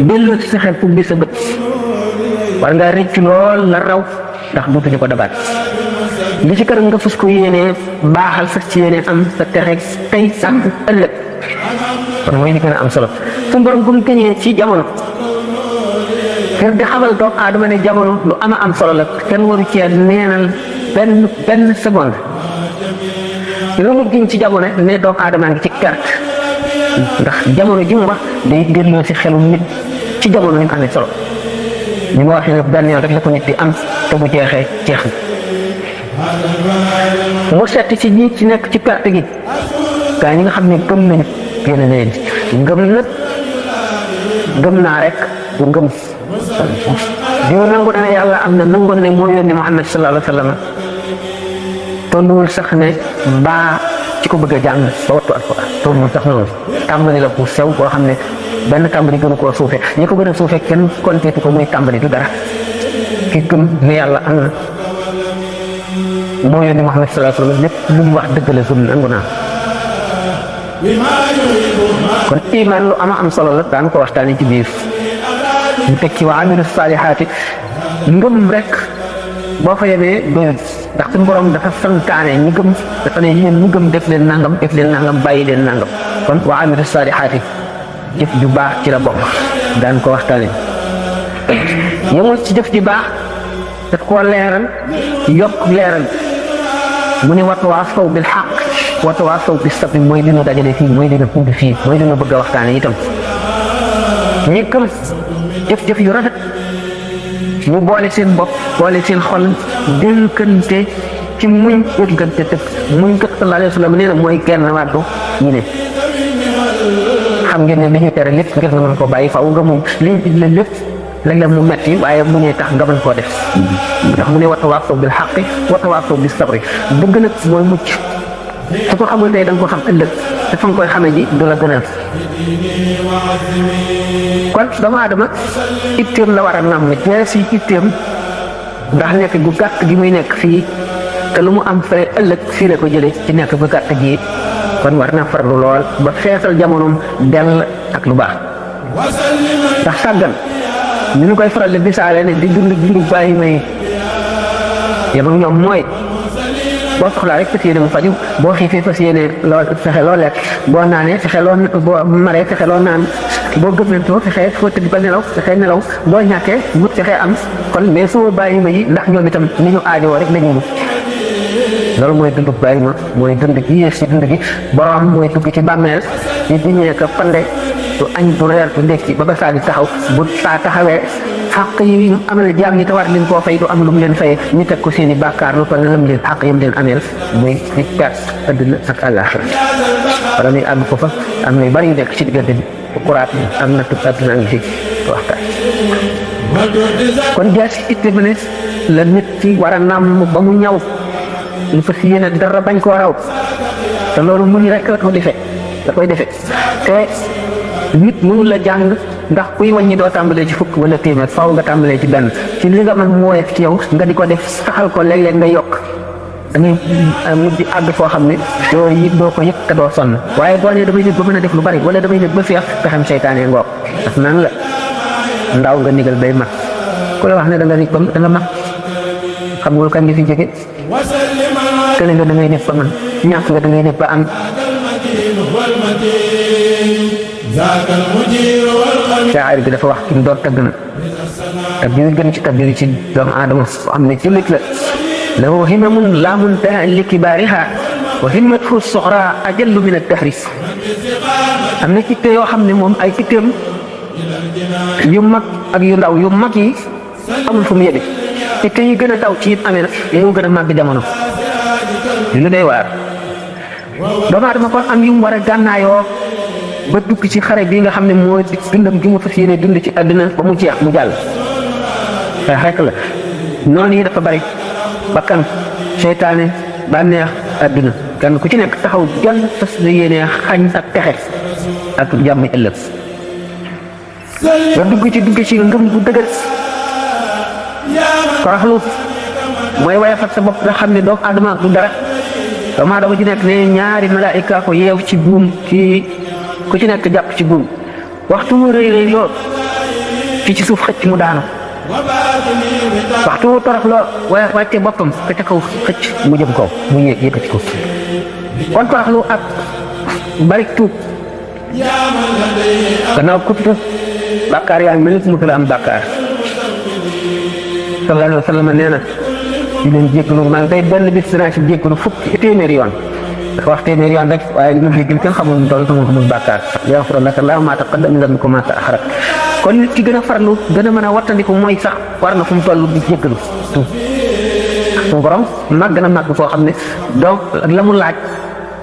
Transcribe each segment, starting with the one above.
delloo ci sa xel pour bi sa bët war ngaa rëcc lool la raw ndax dootuñu ko dabaat li ci kanam nga fas ko yéenee baaxal fas ci yéenee am sa texe tey sax ëllëg kon mooy li gën a am solo suñu borom bu mu gëñee ci jamono ngir di xamal doomu aadama ne jamono lu am solo la kenn waru cee neenal benn seconde lu mu gën ci jamono ne doomu aadama ngi ci perte ndax jamono ji mu wax day delloo si xelu nit ci jamono yi mu amee solo ñu ma waxee ne benn yoon rek la ko nit di am te bu jeexee jeex na mu setti ci ñi ci nekk ci perte gi gaa ñi nga xam ne gëm nañu génn leen ngëm nag gëm naa rek bu ngëm diw nangu na ne yàlla am na nangu ne moo yónni Muhammad sallallahu alayhi wa sallam tolluwul sax ne mbaa ci ko bëgg a jàng ba wattu alquran tolluwul sax noonu tàmbali la bu sew boo xam ne benn tàmbali gënu koo suufe ñi ko gën a suufe kenn konteetu ko muy tàmbali du dara ki gëm ne yàlla am na moo yónni Muhammad sallallahu alayhi wa sallam lépp lu mu wax dëgg la gëm nangu naa kon iman lu am solo la daan ko waxtaanee ci biir mu teg ci wa amilu saalihaati ngëm rek boo fa yemee doyul ndax suñu borom dafa santaane ñi gëm dafa ne yéen ñi gëm def leen nangam bàyyi leen nangam kon wa amilu saalihaati jëf ju baax ci la bokk daan ko waxtaanee yemul ci jëf ju baax daf koo leeral yokk leeral mu ne watawaasaw bil xaq watawaasaw bis sabr mooy dina dajale fii mooy dina fund fii mooy dina bëgg a waxtaane itam ñi gëm jëf-jëf yu rafet ñu boole seen bopp boole seen xol dénkante ci muñ dénkante tëkk muñ kat sallallahu alayhi wa sallam nee na mooy genn wàllu ñu ne xam ngeen ne li ñu tere lépp ngir nga mën ko bàyyi faaw nga muñ liñ digle lépp léeg-léeg mu metti waaye mu ne tax nga mën koo def ndax mu ne watawaasaw bil xaqi watawaasaw bis sabri dëgg nag mooy mucc su ko xamul tey da nga ko xam ëllëg te fa nga koy xamee ji du la gënal kon doomu aadama itteem la war a nam jeex si itteem ndax nekk gu gàtt gi muy nekk fii te lu mu am fere ëllëg fii la ko jëlee ci nekk gu gàtt gi kon war na farlu lool ba feesal jamonoom dell ak lu baax ndax sàggan ni ñu koy faral di misaale ne di dund bàyyi may yem ak ñoom mooy boo soxlaa rek fas yéene mu faju boo xiifee fas yéene loo fexe loo lekk boo naanee fexe loo boo maree fexe loo naan boo gëmmentoo fexe foo tëdd ba nelaw fexe nelaw boo ñàkkee wut fexe am kon mais suma bàyyi ma yi ndax ñoom itam ni ñu aajowoo rek lañu mu loolu mooy dund bàyyi ma mooy dund gi yées ci dund gi borom mooy dugg ci bàmmeel di diñee ko pande du añ du reer du ndekki ba ba saa di taxaw bu saa taxawee xàq yi amal jaam ñi te war leen koo fay du am lu mu leen fayee ñu teg ko seen i bàkkaar lu toll lam leen xàq yam leen ameel muy di perte adduna ak àllaaxira wala muy àgg ko fa am na yu bari yu nekk ci diggante bi kuraat bi am na tub adduna ngi fi waxtaan kon jaas itte ba ne la nit ci war a nàmm ba mu ñaw lu fas yéene dara bañ koo raw te loolu mu ñu rek la ko defee da koy defee te nit mënu la jàng ndax kuy wàññi doo tàmbalee ci fukk wala téeméer faaw nga tàmbalee ci benn ci li nga mën mu woyof ci yow nga di ko def saxal ko léeg-léeg nga yokk da ngay mujj àgg foo xam ne yooyu it doo ko yëg te doo sonn waaye boo nee damay nit ba mën a def lu bari wala damay nit ba feex pexem seytaane ngoog daf nan la ndaw nga nigal bay mag ku la wax ne da nga nit ba da nga mag xam nga kañ nga fi jóge tële nga da ngay nekk ba man ñàkk nga da ngay nekk ba am shaa'ir bi dafa wax ki mu doon tagg na tab bi gën ci tab bi ci doomu aadama am ne jullit la lahu himamun laa muntaha li kibaariha wa himmatuhu suxra ajallu min ad-dahri am na citte yoo xam ne moom ay citteem yu mag ak yu ndaw yu mag yi amul fu mu yële citte yi gën a daw ci it amee nag yow gën a màgg jamono lu day waar doomu aadama kon am yu mu war a gànnaayoo ba dugg ci xare bii nga xam ne mooy dundam gi mu fas yéene dund ci àdduna ba mu jeex mu jàll rek la noonu yi dafa bari bakkan seytaane bànneex àdduna kenn ku ci nekk taxaw jàll fas yéene xañ ak texe ak jàmm ëllëg nga dugg ci ngëm bu dëgër koroxlu mooy wayafal sa bopp nga xam ne doomu aadama du dara doomu aadama ci nekk ne ñaari malaayika ko yeew ci buum kii ku ci nekk jàpp ci buum waxtu mu rëy lool fii ci suuf xëcc mu daanu waxtu torox loo wàcce boppam ka ca kaw xëcc mu jëm kaw mu yëkkati ko kon toroxlu ak bari tuub gannaaw kuttu bàkkaar yaa ngi mel ni mu la am bàkkaar sallallahu alayhi wa sallam nee na di leen jéggalu maa ngi day benn bis dinaa ci jéggalu fukki téeméeri yoon dafa wax téeméeri yoon rek waaye li mu jéggal kenn xamul mu toll sama xamul bàkkaar yaxfir laka llaahu maa taqaddama min dhanbika wa maa ta'akhkhara kon nit ki gën a farlu gën a mën a wattandiku mooy sax war na fu mu toll di jéggalu suñu borom màgg na màgg foo xam ne donc la mu laaj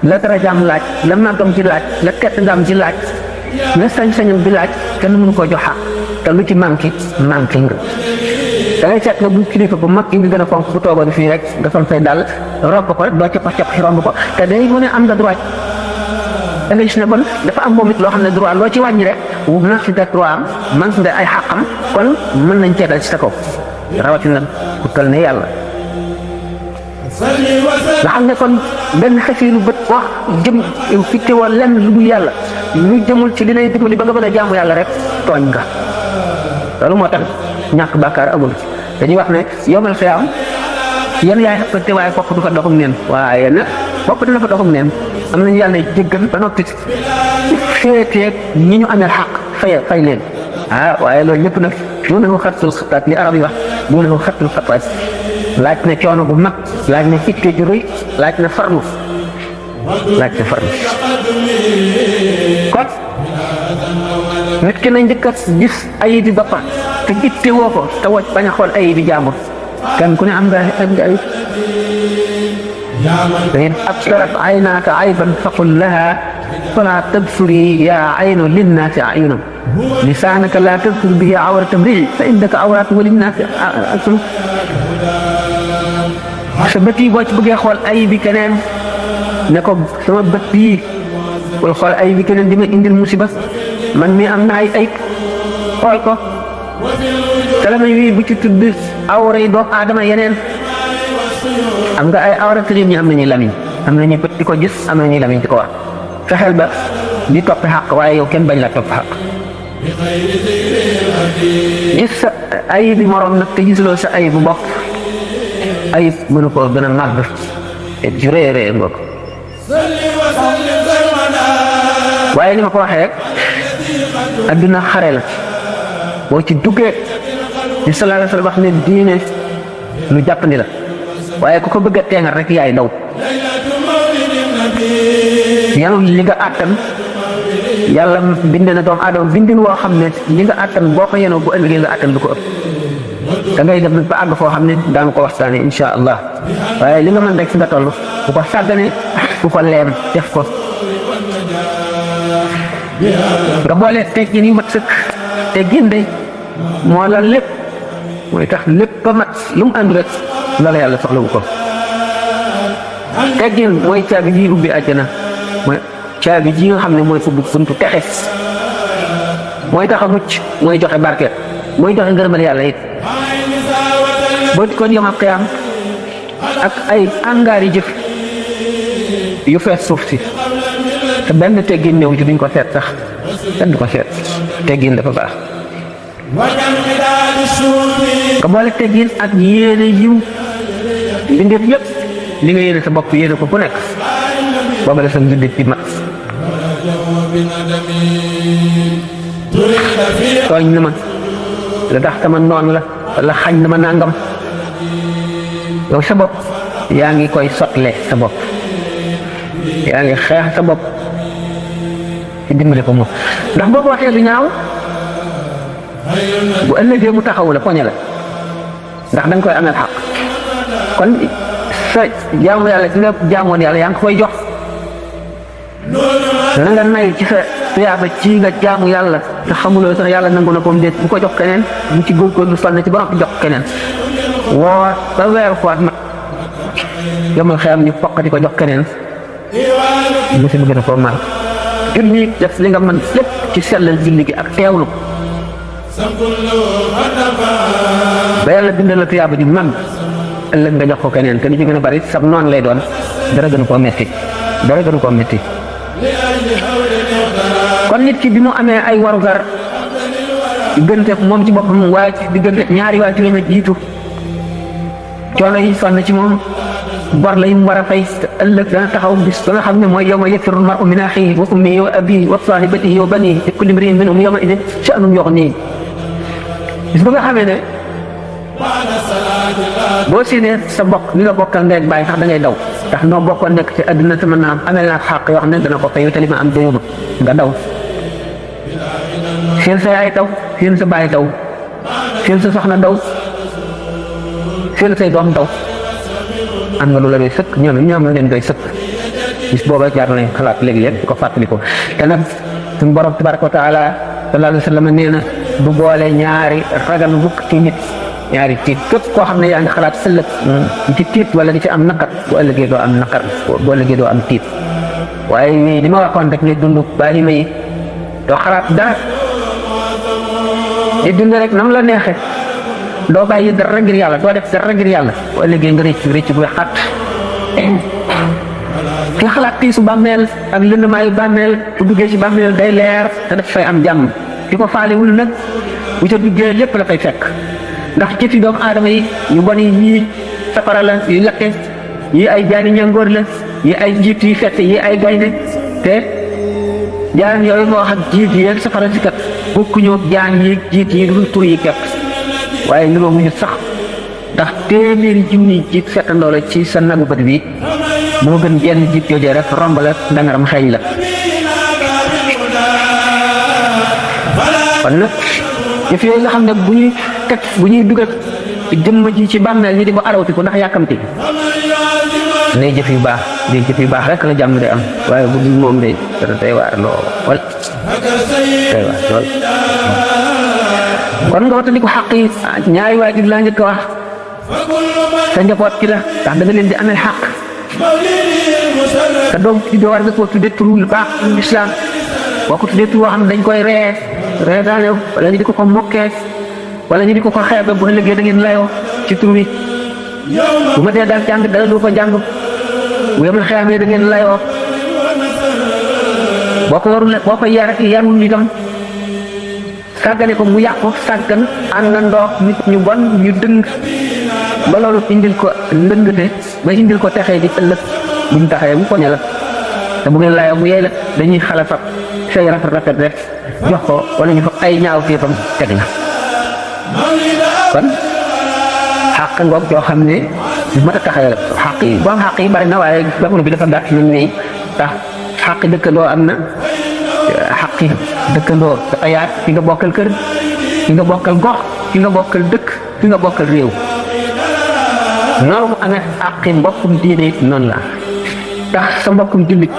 la darajaam laaj la màggam ci laaj la tedd ngaam ci laaj la sañ-sañam bi laaj kenn mënu koo jox xaq te lu ci manqué nga da ngay seet nga bu kilifa bu mag yi gën a fonk bu toogoon fii rek nga sol say dàll romb ko rek doo cappax romb ko te day mu ne am nga droit da ngay gis ne bon dafa am moom it loo xam ne droit loo ci wàññi rek wu na si nga droit am man si nga ay xàqam kon mën nañ cee dal ci sa kaw rawatina ku toll ne yàlla nga xam ne kon benn xasiiru bët wax jëm fitte woo lenn lu dul yàlla lu jëmul ci li lay dimbali ba nga mën a jaamu yàlla rek tooñ nga loolu moo tax ñàkk bàkkaar amul dañuy wax ne yomal xiyaam yan yaay xappante waaye bopp du fa doxum neen waaye nag bopp dina fa doxum neen am nañu yàlla jéggal ba noppi féeteeg ñi ñu amee xaq fay leen waaye loolu lépp nag mu ne ko xattul xataat li arab yi wax mu ne ko xattul xataat laaj na coono bu mag laaj na itte ju rëy laaj na farlu kon nit ki nañ njëkk a gis ayib bi boppam te itte woo ko te woo bañ a xool ayib bi jàmbur kenn ku ne am nga ayib فإن أبصرت عيناك عيبا فقل لها فلا تبصري يا عين للناس أعين لسانك لا تذكر به عورة امرئ فإنك عورات وللناس أعين sa bët yi boo ci bëggee xool ayib bi keneen ne ko sama bët bii bul xool ayib bi keneen di ma indil musiba man mi am na ay ayib xool ko te la may wii bu ci tudd awra yi doomu aadama yeneen am nga ay awra te ñi am nañu lamiñ am nañu bët di ko gis am nañu lamiñ di ko wax fexeel ba di topp xàq waaye yow kenn bañ la topp xàq gis sa ayib bi morom nag te gisuloo sa ayib bu bopp ayib mënu koo gën a màgg ju rëy a rëy nga ko waaye ni ma ko waxee rek adduna xare la boo ci duggee di sallallahu alayhi wa sallam wax ne diine lu jàppandi la waaye ku ko bëgg a teengal rek yaay daw yanu li nga àttan yàlla bind na doomu aadama bindin woo xam ne li nga àttan boo ko yenoo bu ëllëgee nga àttan lu ko ëpp da ngay dem ba àgg foo xam ne daanu ko waxtaane insha allah waaye li nga mën rek fi nga toll bu ko sàggane bu ko leem def ko nga boole teggin yu mat sëkk teggin de moo la lépp mooy tax lépp ba mat lu mu ànd rek la yàlla soxla bu ko teggin mooy caabi ji ubbi àjjana mooy caabi ji nga xam ne mooy ubbi buntu texe mooy tax a mucc mooy joxe barke mooy joxe ngërëmal yàlla it boo di kon yomal xiyaam ak ay angaari jëf yu fees suuf si te benn teggin néew ci duñ ko seet sax kenn du ko seet teggin dafa baax nga boole teggin ak yéene yiw mbindeef yëpp li nga yéene sa bopp yéene ko ku nekk booba la sa mbindeef ci mat tooñ na ma la tax tama noonu la wala xañ na ma nangam yow sa bopp yaa ngi koy sotle sa bopp yaa ngi xeex sa bopp ci dimbale ko moom ndax boo ko waxee lu ñaaw bu ëllëgee mu taxawu la poñe la ndax da nga koy ameel xaq kon sa jaamu yàlla ci nga jaamoon yàlla yaa ngi koy jox dana nga nay ci sa tuyaaba ci nga jaamu yàlla te xamuloo sax yàlla nangu na ko mu déet bu ko jox keneen mu ci góorgóorlu sonn ci ba noppi jox keneen woor ba weeru koor nag yomal xeyam ñu foqati ko jox keneen musiba gën a ko mal julli def li nga mën lépp ci sellal julli gi ak teewlu ba yàlla bindal la tuyaaba ju mag ëllëg nga jox ko keneen te li ci gën a bari sab noonu lay doon dara gënu koo metti dara gënu koo metti kon nit ki bi mu amee ay warugar diggante moom ci boppam waaye ci diggante ñaari waajur yi jiitu coono yi sonn ci moom bor la mu war a fay ëllëg dana taxaw bis ba nga xam ne mooy yawma yafirru l-mar'u min axiihi wa ummihi wa abiihi wa saahibatihi wa baniihi li kulli imri'in minhum yawma idin sha'nun yughniihi bis ba nga xamee ne boo séenee sa mbokk li nga bokkal ndey ak baay sax da ngay daw ndax noo bokkoon nekk ci àdduna te mën naa am amel naa xàq yoo xam ne dana ko fay te li ma am doyul nga daw seen sa yaay daw seen sa baay daw seen sa soxna daw seen say doom daw am nga lu la doy sëkk ñoom la leen doy sëkk bis booba jaar nañ xalaat léegi-léeg di ko fàttaliku te nag suñu borom tabaraka wa taala sallallahu alayhi wa sallam nee na du boole ñaari ragal bukk ci nit ñaari tiit képp koo xam ne yaa ngi xalaat ëllëg ci tiit wala di ci am naqar bu ëllëgee doo am naqar bu ëllëgee doo am tiit waaye li ma waxoon rek ne dund bàyyi ma yi doo xalaat dara di dund rek nam la neexee doo bàyyi dara ngir yàlla doo def dara ngir yàlla bu ëllëgee nga rëcc bu xat ki xalaat tiisu bàmmeel ak lëndamaayu bàmmeel bu duggee ci bàmmeel day leer te daf fay am jàmm ki ko faalewul nag bu ca duggee lépp la fay fekk ndax jëfi doomu aadama yi yu bon yi yii safara la yu lakke yi ay jaani ñangoor la yi ay jiit yu fett yi ay gaynde te jaan yooyu moo wax ak jiit yi ak safara si kat bokkuñu jaan yi jiit yi dul tur yi kepp waaye niroo muñu sax ndax téeméeri junni jiit fettandoo la ci sa nagu bët bi moo gën jenn jiit joojee rek romb la dangaram xeeñ la kon nag jëf yooyu nga xam ne bu ñuy dugal jëmm ji ci bàmmeel ñi di ko arawti ko ndax yàkkamti nay jëf yu baax rek la jàmm de am waaye bu dul moom de dara day waar lool kon nga watandi ko xaq yi ñaari waajur laa njëkk a wax sa njaboot ci la ndax da nga leen di amel xaq te doom ci doo war nga koo tuddee turu lu baax lislaam boo ko tuddee turu woo xam ne dañ koy reetaane wala ñu di ko mokkee wala ñu di ko xeebe bu ëllëgee da ngeen layoo ci tur wi bu ma dee daal jàng dara du ko jàng bu yemal xeamee da ngeen layoo boo ko warul boo ko yarul itam sàggane ko mu yàqu sàggan àndandoo nit ñu bon ñu dëng ba loolu indil ko ndëngate ba indil ko texee di ëllëg buñ taxee mu poñe la te bu ngeen layoo mu yey la dañuy xala fab say rafet rek jox ko wala ñu fa ay ñaaw féefam teg la kon xàq ngoog yoo xam ne mat a taxawee xàq yi boo am xàq yi bari na waaye jamono bi dafa gàtt ñun nii tax xàq dëkkandoo am na xàq dëkkandoo dafa yaat ki nga bokkal kër ki nga bokkal gox ki nga bokkal dëkk ki nga bokkal réew noonu mu amee xàqi mbokkum diine noonu la tax sa mbokkum jullit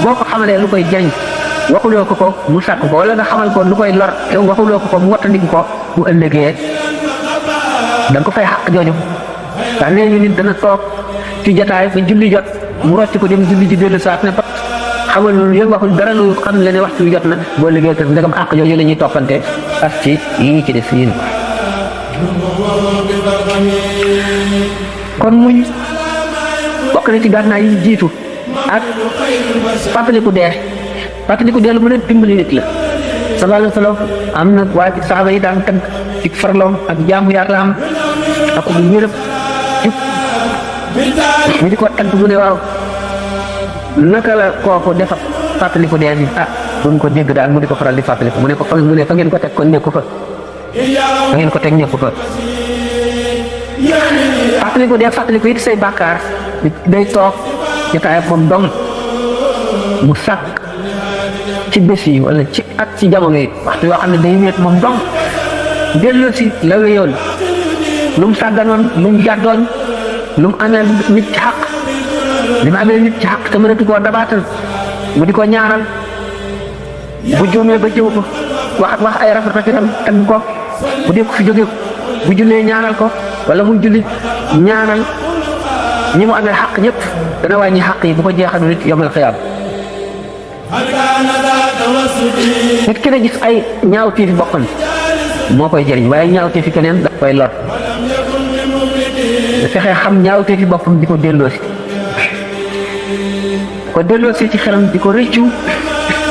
boo ko xamalee lu koy jariñ waxuloo ko mu sàkk ko wala nga xamal ko lu koy lor te waxuloo ko mu wattandiku ko bu ëllëgee da nga ko fay xàq jooju ndax nee ñu nit dana toog ci jataay ba julli jot mu rocc ko dem julli ji dellu saat ne pat xamal loolu yëpp waxul dara lu xam le ne waxtu wi jot na boo liggéey te ndegam xàq jooju la ñuy toppante ak ci yii ci def yéen kon muñ bokk na ci gànnaay yi jiitu ak fàttaliku dee lu mën a dimbali nit la sallallahu alayhi wa sallam am na waaye ci saxaaba yi daan tënk ci farloom ak jaamu yàlla am ak bu wérëb ñu di ko tënk bu ne waaw naka la kooku defa fàttaliku dee bi buñ ko dégg daal mu di ko faral di fàttaliku mu ne fa ngeen ko teg kon nekku fa ngeen ko teg nekku fa fàttaliku it say bàkkaar day toog jotaay moom dong mu sàkk ci bés yi wala ci at ci jamono yi waxtu yoo xam ne day wéet moom dong delloo si la wéyoon lu mu sàgganoon lu mu jàddoon lu mu amee nit ci xaq li mu amee nit ci xaq te mënatu koo dabaatal mu di ko ñaaral bu juumee ba jëw ko wax ay rafetam tagg ko bu dee ko fi jóge bu jullee ñaanal ko wala mu julli ñaanal ñi mu amee xaq ñëpp dana wàññi xaq yi bu ko jeexal nit yomal xiyaam nit ki ne gis ay ñaawteefi boppam moo koy jëriñ waaye ñaawteefi keneen daf koy lor fexe xam ñaawteefi boppam di ko delloosi ci xelam di ko rëccu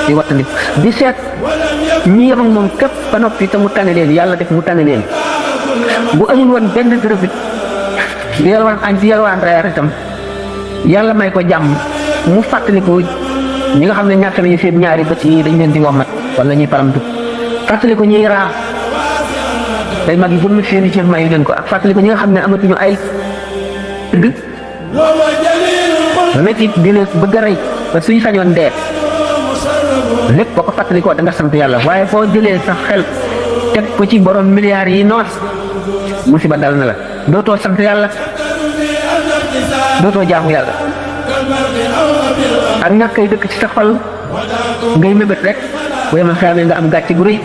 di wattandi di seet ñi yem ak moom képp ba noppi te mu tane leen yàlla def mu tane leen bu amul woon benn dërëb it di yalwaan añ di yalwaan reer itam yàlla may ko jàmm mu fàttaliku ñi nga xam ne ñàkk nañu seen ñaari bët yi dañ leen di womat wala ñuy paramtu fàttaliku ñuy raa day mag yi gëm seen i cër mayu leen ko ak fàttaliku ñi nga xam ne amatuñu ay dëgg ba métti di leen bëgg a rey ba suñu sañoon dee lépp boo ko fàttalikoo da nga sant yàlla waaye foo jëlee sa xel teg ko ci borom milliards yi noos musiba dal na la dootoo sant yàlla dootoo jaamu yàlla ak ñàkk ay dëkk ci sa xol ngay mébét rek bu yemal xamee nga am gàcce gu rëy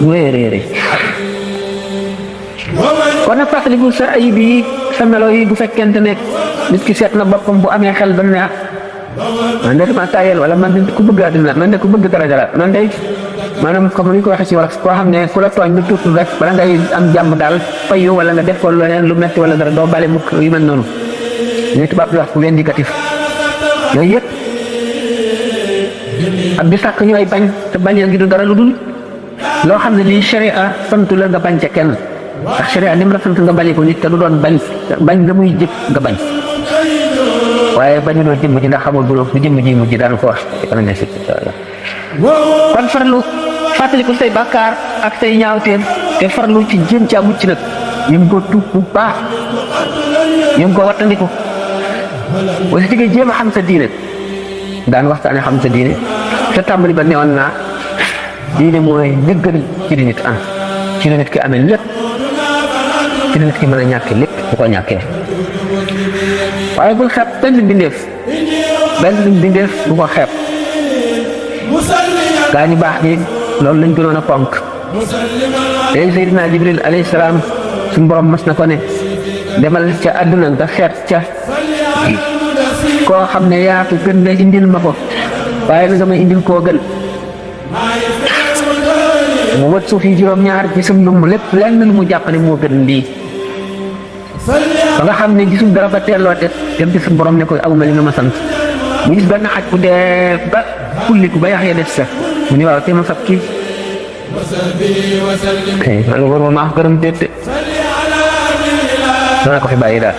gu rëy kon nag fàttaliku sa ayib yi sa melo yi bu fekkente ne nit ki seet na boppam bu amee xel ba ne ah man de dama tayel wala man de ku bëgg àddina man de ku bëgg daraja la man de maanaam comme ni ko waxee ci wala koo xam ne ku la tooñ lu tuuti rek bala ngay am jàmm daal fayu wala nga def ko leneen lu metti wala dara doo bale mukk yu mel noonu ñuy tubaab di wax ku indicatif yooyu yëpp ak di sàkk ñu ay bañ te bañeel gi du dara lu dul loo xam ne lii sharia santu la nga bañ ca kenn ndax sharia ni mu la sant nga bañe ko nit te du doon bañ nga muy jëkk nga bañ waaye bañu doon jëmm ji ndax xamul bu jëmm ji mujj daan ko wax ci kanam ne si kon farlu fàttaliku say bàkkaar ak say ñaawteen te farlu ci jéem caa mucc nag yëm ko tuub bu baax yëm ko wattandiku aussi ci nga jéem a xam sa diine daan waxtaane xam sa diine te tàmbali ba newoon naa diine mooy nëggal ci di nit am ci la nit ki amee lépp ci la nit ki mën a ñàkke lépp bu ko ñàkkee waaye bul xeeb benn bindeef bu ko xeeb gaa ñu baax ñi loolu lañ gënoon a ponk léegi Seydina Jibril alayhi salaam suñu borom mas na ko ne demal ca àdduna nga xeet ca koo xam ne yaa ko gën la indil ma ko waaye na nga may indil koo gën mu wët suuf yi juróom-ñaar gisum lu mu lépp lenn lu mu jàpp ne moo gën lii ba nga xam ne gisul dara ba teelloo dem ci suñu borom ne ko awma li nga ma sant mu gis benn xaj bu dee ba kulliku ba yax ya des sa mu ne waaw te ma fab kii man war ma maa ko gërëm déedéet danaa ko fi bàyyi daal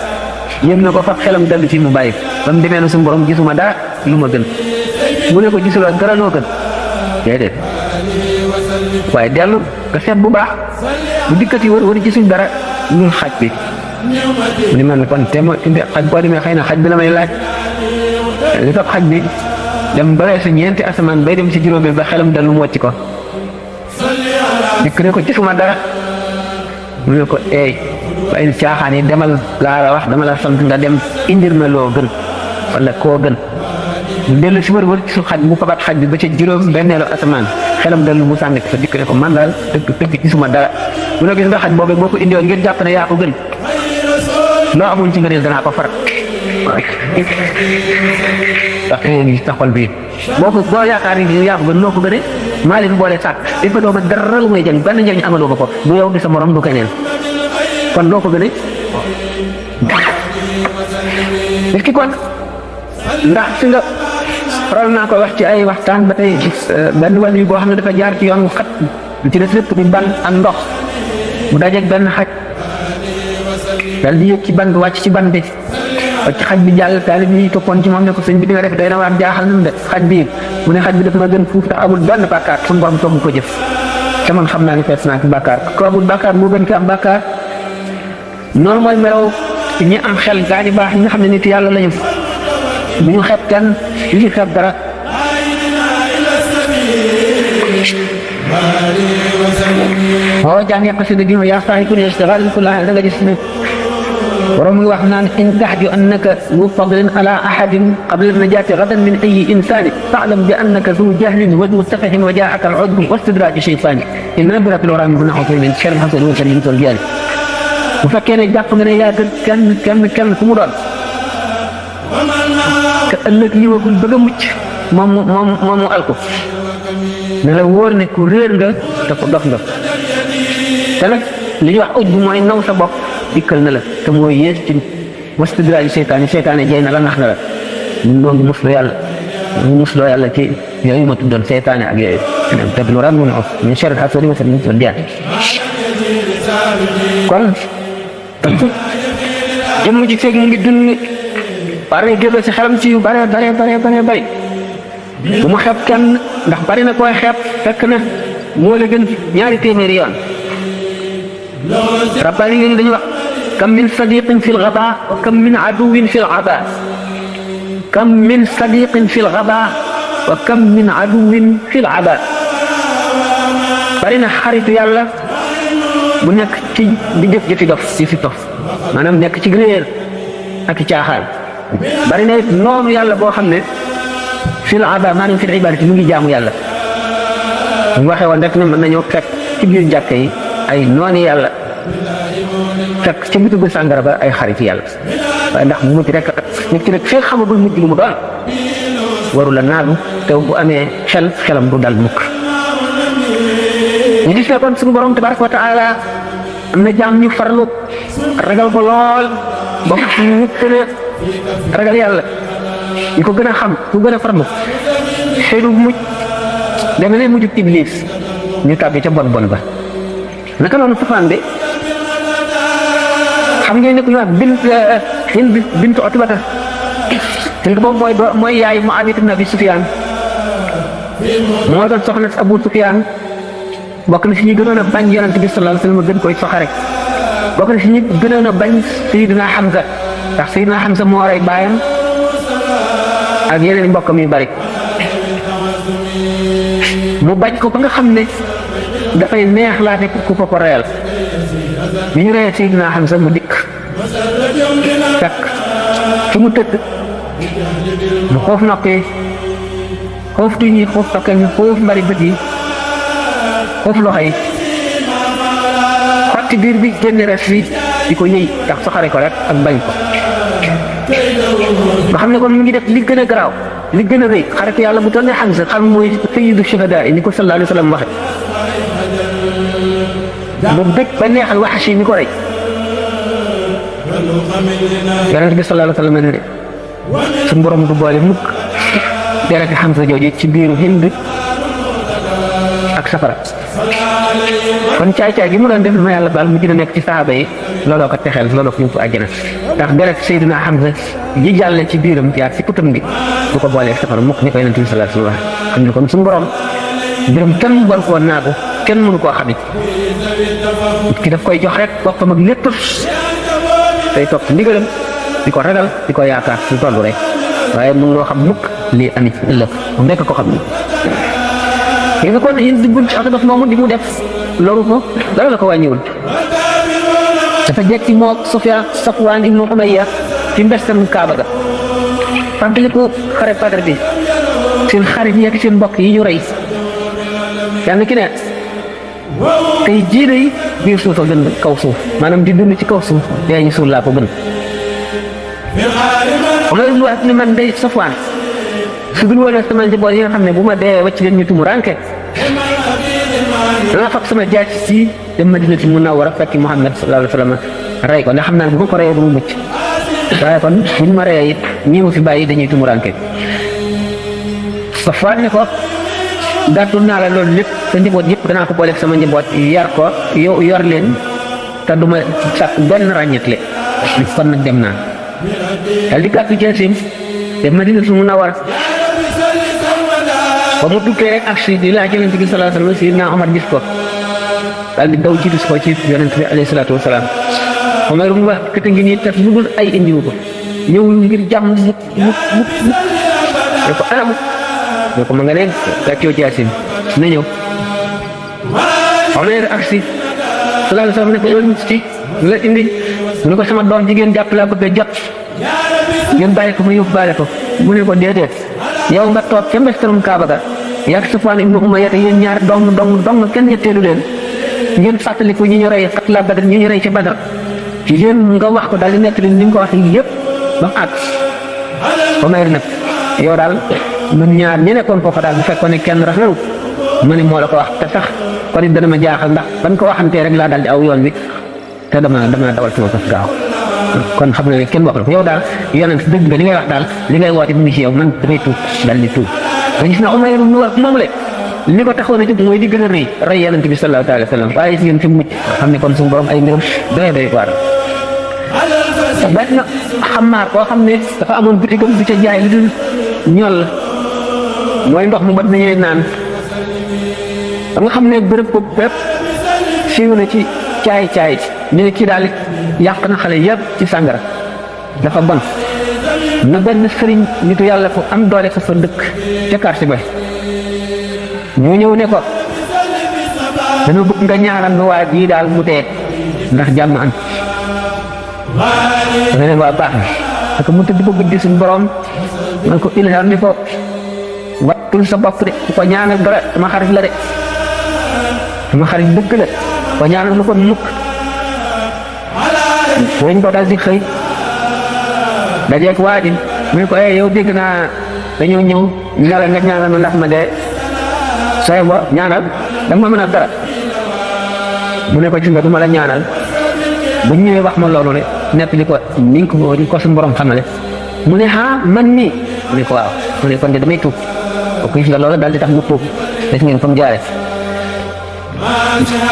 yéem na ko fab xelam dellu ci mu bàyyi ba mu demee na suñu borom gisuma dara lu ma gën mu ne ko gisuloo dara loo gën déedéet waaye dellu nga seet bu baax bu dikkati war gisuñ dara lu xaj bi mu ne man kon te ma indi xaj boo demee xëy na xaj bi la may laaj li fab xaj bi dem ba weesu ñeenti asamaan bay dem ci juróomi ba xelam dellu mu wàcc ko dikk ne ko gisuma dara mu ne ko eey waaye caaxaan yi demal laa la wax dama la sant nga dem indir ma loo gën wala koo gën mu dellu si wër ci su xaj mu fabat xaj bi ba ca juróom benneelu asamaan xelam dellu mu sànni ko fa dikk ne ko man daal dëgg gisuma dara mu ne gis nga xaj boobu boo ko indiwoon ngeen jàpp ne yaa ko gën loo amuñ ci ngëneel danaa ko farat ndax ngi taxol bi boo yaakaar ni yaa ko gën loo ko gënee maa leen boole sàkk dañ fa dooma dara lu may jëriñ benn njëriñ amaloo ma ko du yow di sa morom du keneen kon loo ko gënee nit ki kon ndax fi nga faral naa ko wax ci ay waxtaan ba tey benn wàll yi boo xam ne dafa jaar ci yoon wu xat ci des lépp di ban ak ndox mu dajeeg benn xaj dal di yëg ci ban bi wàcc ci ban bi wàcc xaj bi jàll taalib yi toppoon ci moom ne ko sëñ bi di nga def day na waar jaaxal nañu de xaj bi mu ne xaj bi daf ma gën fuuf tax amul benn bàkkaar suñu borom togg ko jëf te man xam naa ne fees naa ci bàkkaar ko amul bàkkaar moo gën ki am bàkkaar noonu mooy melaw ñi am xel gaa ñu baax ñi nga xam ne nit yàlla lañu bu ñu xeeb kenn du ñu xeeb dara boo jàngee xasida gi yaa saahi kulli ishtighaalin kullaha da nga gis ne borom ngi wax naan in taxju annaka zu fadlin ala ahadin qabla najaati gadan min ayi insani fa'lam bi annaka zu jahlin wa zu safahin wa jaa'aka al-'udbu wa istidraaju shaytaani in rabbaka al-wara min naxwati min sharri hasadin wa sharri al-jaani bu fekkee ne jàpp nga ne yaa gën kenn ku mu doon te ëllëg ñëwagul bëgg a mucc moom mu alko ne la wóor ne ku réer nga te ko dof nga te nag li ñuy wax uj bu mooy naw sa bopp dikkal na la te mooy yées ci wastidraaju seytaane jey na la nax na la ñun noo ngi musloo yàlla ci yooyu ma tuddoon seytaane ak yooyu تبلوران من شر الحسد مثلا والديان kon jëmm ji feeg mu ngi dund pare génn si xelam ci yu bare bu mu xeeb kenn ndax bari na koy xeeb fekk na moo la gën ñaari téeméeri yoon rabbani yi dañuy wax kam min sadiqin fi lgaba wa kam min aduwin fi lgaba kam min sadiqin fi lgaba wa kam min aduwin fi lgaba bari na xaritu yàlla bu nekk ci di jëf jëfi dof maanaam nekk ci réer ak caaxaan bari na it noonu yàlla boo xam ne fil ada maanaam fil ibadati mu ngi jaamu yàlla ñu waxee woon rek ne mën nañoo fekk ci biir jàkka yi ay nooni yàlla fekk ci bitu bi sàngara ba ay xarit yàlla waaye ndax mujj rek nit ki nag fee xamagul mujj lu mu doon waru la naagu te bu amee xelam du dal mukk ñu gis ne kon suñu borom tabaraka wa taala am na jaam ñu farlu ragal ko lool ba ñu gën a ragal yàlla ñu ko gën a xam ñu gën a farlu seenu mujj deme ne mujjub iblis ñu tàbbi ca bon ba naka noonu safaan bi xam ngeen ne ku ñu wax Hind bintu Utbata Hind boobu mooy yaay Muawiya ibn Abi Sufyaan moo doon soxna si Abu Sufyaan bokk na si ñi gënoon a bañ yonent bi sallallahu alayhi wa sallam gën koy soxare bokk na si ñi gënoon a bañ Sayyidina Hamza ndax Sayyidina Hamza moo rey baayam ak yeneen mbokkam yu bari mu bañ ko ba nga xam ne dafay neex laate ku ko reyal bi ñu reyee Sayyidina Hamza mu dikk fekk fi mu tëdd mu xoof noppee xoof tuñ yi xoof tokkel yi xoof mbari bët yi xoof loxo yi xotti biir bi génn res bi di ko yëy ndax soxare ko rek ak bañ ko nga xam ne kon mu ngi def li gën a garaaw li gën a rëy xarit yàlla bu toll ne Hamza xam mooy sayyidu shuhada ni ko sallallahu alayhi wa sallam waxe mu bëgg ba neexal Wahshi mi ko rey yonent bi sallallahu alayhi wa sallam ne suñu borom du boole mukk dereti Hamza jooju ci biiru Hind ak safara kon caay-caay gi mu doon def ma yàlla baal mu gën a nekk ci saaba yi looloo ko texeel looloo ko ñu ko àjjana ndax deret Seydina Hamza ji jàlle ci biiram yaa ci kutam bi du ko boolee safara mukk ni ko yonent bi sallallahu alayhi wa sallam xam ne kon suñu borom mbiram kenn war koo naagu kenn mënu koo xamit ki daf koy jox rek boppam ak lépp tey topp ndigalam di ko ragal di ko yaakaar su tollu rek waaye mun loo xam mukk lii ami ci ëllëg moom rekk ko xam ni gis nga kon Hind bunt oto daf moomu di mu def loru ko dara la ko wàññiwul dafa jekki moo Safwaan ibnu Umayya ci mbestam Kaaba ga fàttali ko xare Badar bi seen xarit yi ak seen mbokk yi ñu rey yàlla ki ne tey jii day biir suuf a gën kaw suuf maanaam di dund ci kaw suuf dee ñu suul laa ko gën xam nga lu wax ni man day Safwaan su dul woon sama njaboot yi nga xam ne bu ma dee wacc leen ñu tumu ranke dana fab sama jaaj si dem Madinatu Munawwara fekki Muhammad sallallahu alayhi wa sallam rey ko ndax xam naa ne bu ma ko reyee du mu mucc waaye kon bu ñu ma reyee it ñi mu fi bàyyi dañuy tumu ranke Safwaan ne ko gàttul naa la loolu lépp sa njaboot yëpp danaa ko booleeg sama njaboot yar ko yow yor leen te du ma sàkk benn ràññetle kon nag dem naa dal di gàttu jaasim dem Madinatu Munawwara ba mu tukkee rek ak si di laaj yonent bi sallallahu alayhi wa sallam Sayyidina Omar gis ko daal di daw jiitu ko ci yonent bi alayhi salaatu wa salaam Omar mu wax kët ngi nii tas lu dul ay indiwu ko ñëwul ngir jàmm mukk ne ko anam ne ko ma nga ne gàccoo jaasim na ñëw Omar ak si sallallahu alayhi wa sallam ne ko loolu ci la indi mu ne ko sama doom jigéen jàpp laa bëgg a jot ngeen bàyyi ko ma yóbbaale ko mu ne ko déedéet yow nga toog ca mbestarum Kaaba ga yak Safwaan ibnu Umayya yéen ñaar dong kenn ñetteelu leen ngeen fàttaliku ñi ñu rey xat la Badar ñi ñu rey ca Badar yéen nga wax ko daal di nekk li ni nga ko waxee yëpp ba mu àgg Umayr nag yow daal ñun ñaar ñi nekkoon foofa daal bu fekkoon ne kenn rafetlu ma ne moo la ko wax te sax kon it dana ma jaaxal ndax ban ko waxantee rek laa daal di aw yoon wi te dama dawal sama fas gaaw kon xam nga ne kenn wax la ko yow daal yonent dëgg nga li ngay wax daal li ngay woote mu ngi ci yow man damay tuub daal di tuub nga gis na Umayr mu wax moom le li ko taxoon a jóg mooy di gën a rey yonent bi sallallahu alayhi wa sallam waaye si yéen fi mu mucc xam ne kon suñu borom ay mbiram doy waar. benn xamaar koo xam ne dafa amoon bitigam bi ca jaay lu dul ñol mooy ndox mu bat nañuy naan ba nga xam ne bërëb ko bépp siiw na ci caay ñu ne kii daal yàq na xale yëpp ci sàngara dafa bon na benn sëriñ nitu yàlla ko am doole fa dëkk ca quartier ba ñu ñëw ne ko dañoo bëgg nga ñaanal nu waa bii daal mu tee ndax jàmm am da leen waa baax na parce que mu tëdd ko guddi suñu borom man ko ilham ni ko wattul sa bopp de ku ko ñaanal dara sama xarit la de sama xarit dëgg la ko ñaanal lu ko mukk dañ ko daal di xëy dajeeg waa ji mu ne ko yow dégg naa dañoo ñëw nga ñaanal ma ndax ma dee sooy bo ñaanal danga ma mën a dara mu ne ko gis nga du ma la ñaanal ba ñëwee wax ma loolu de nekk li ko ni ko suñu borom xamale mu ne man mii mu ne ko waaw mu ne kon de damay tuub ko gis nga loolu daal di tax mu tuub des ngeen fa mu jaare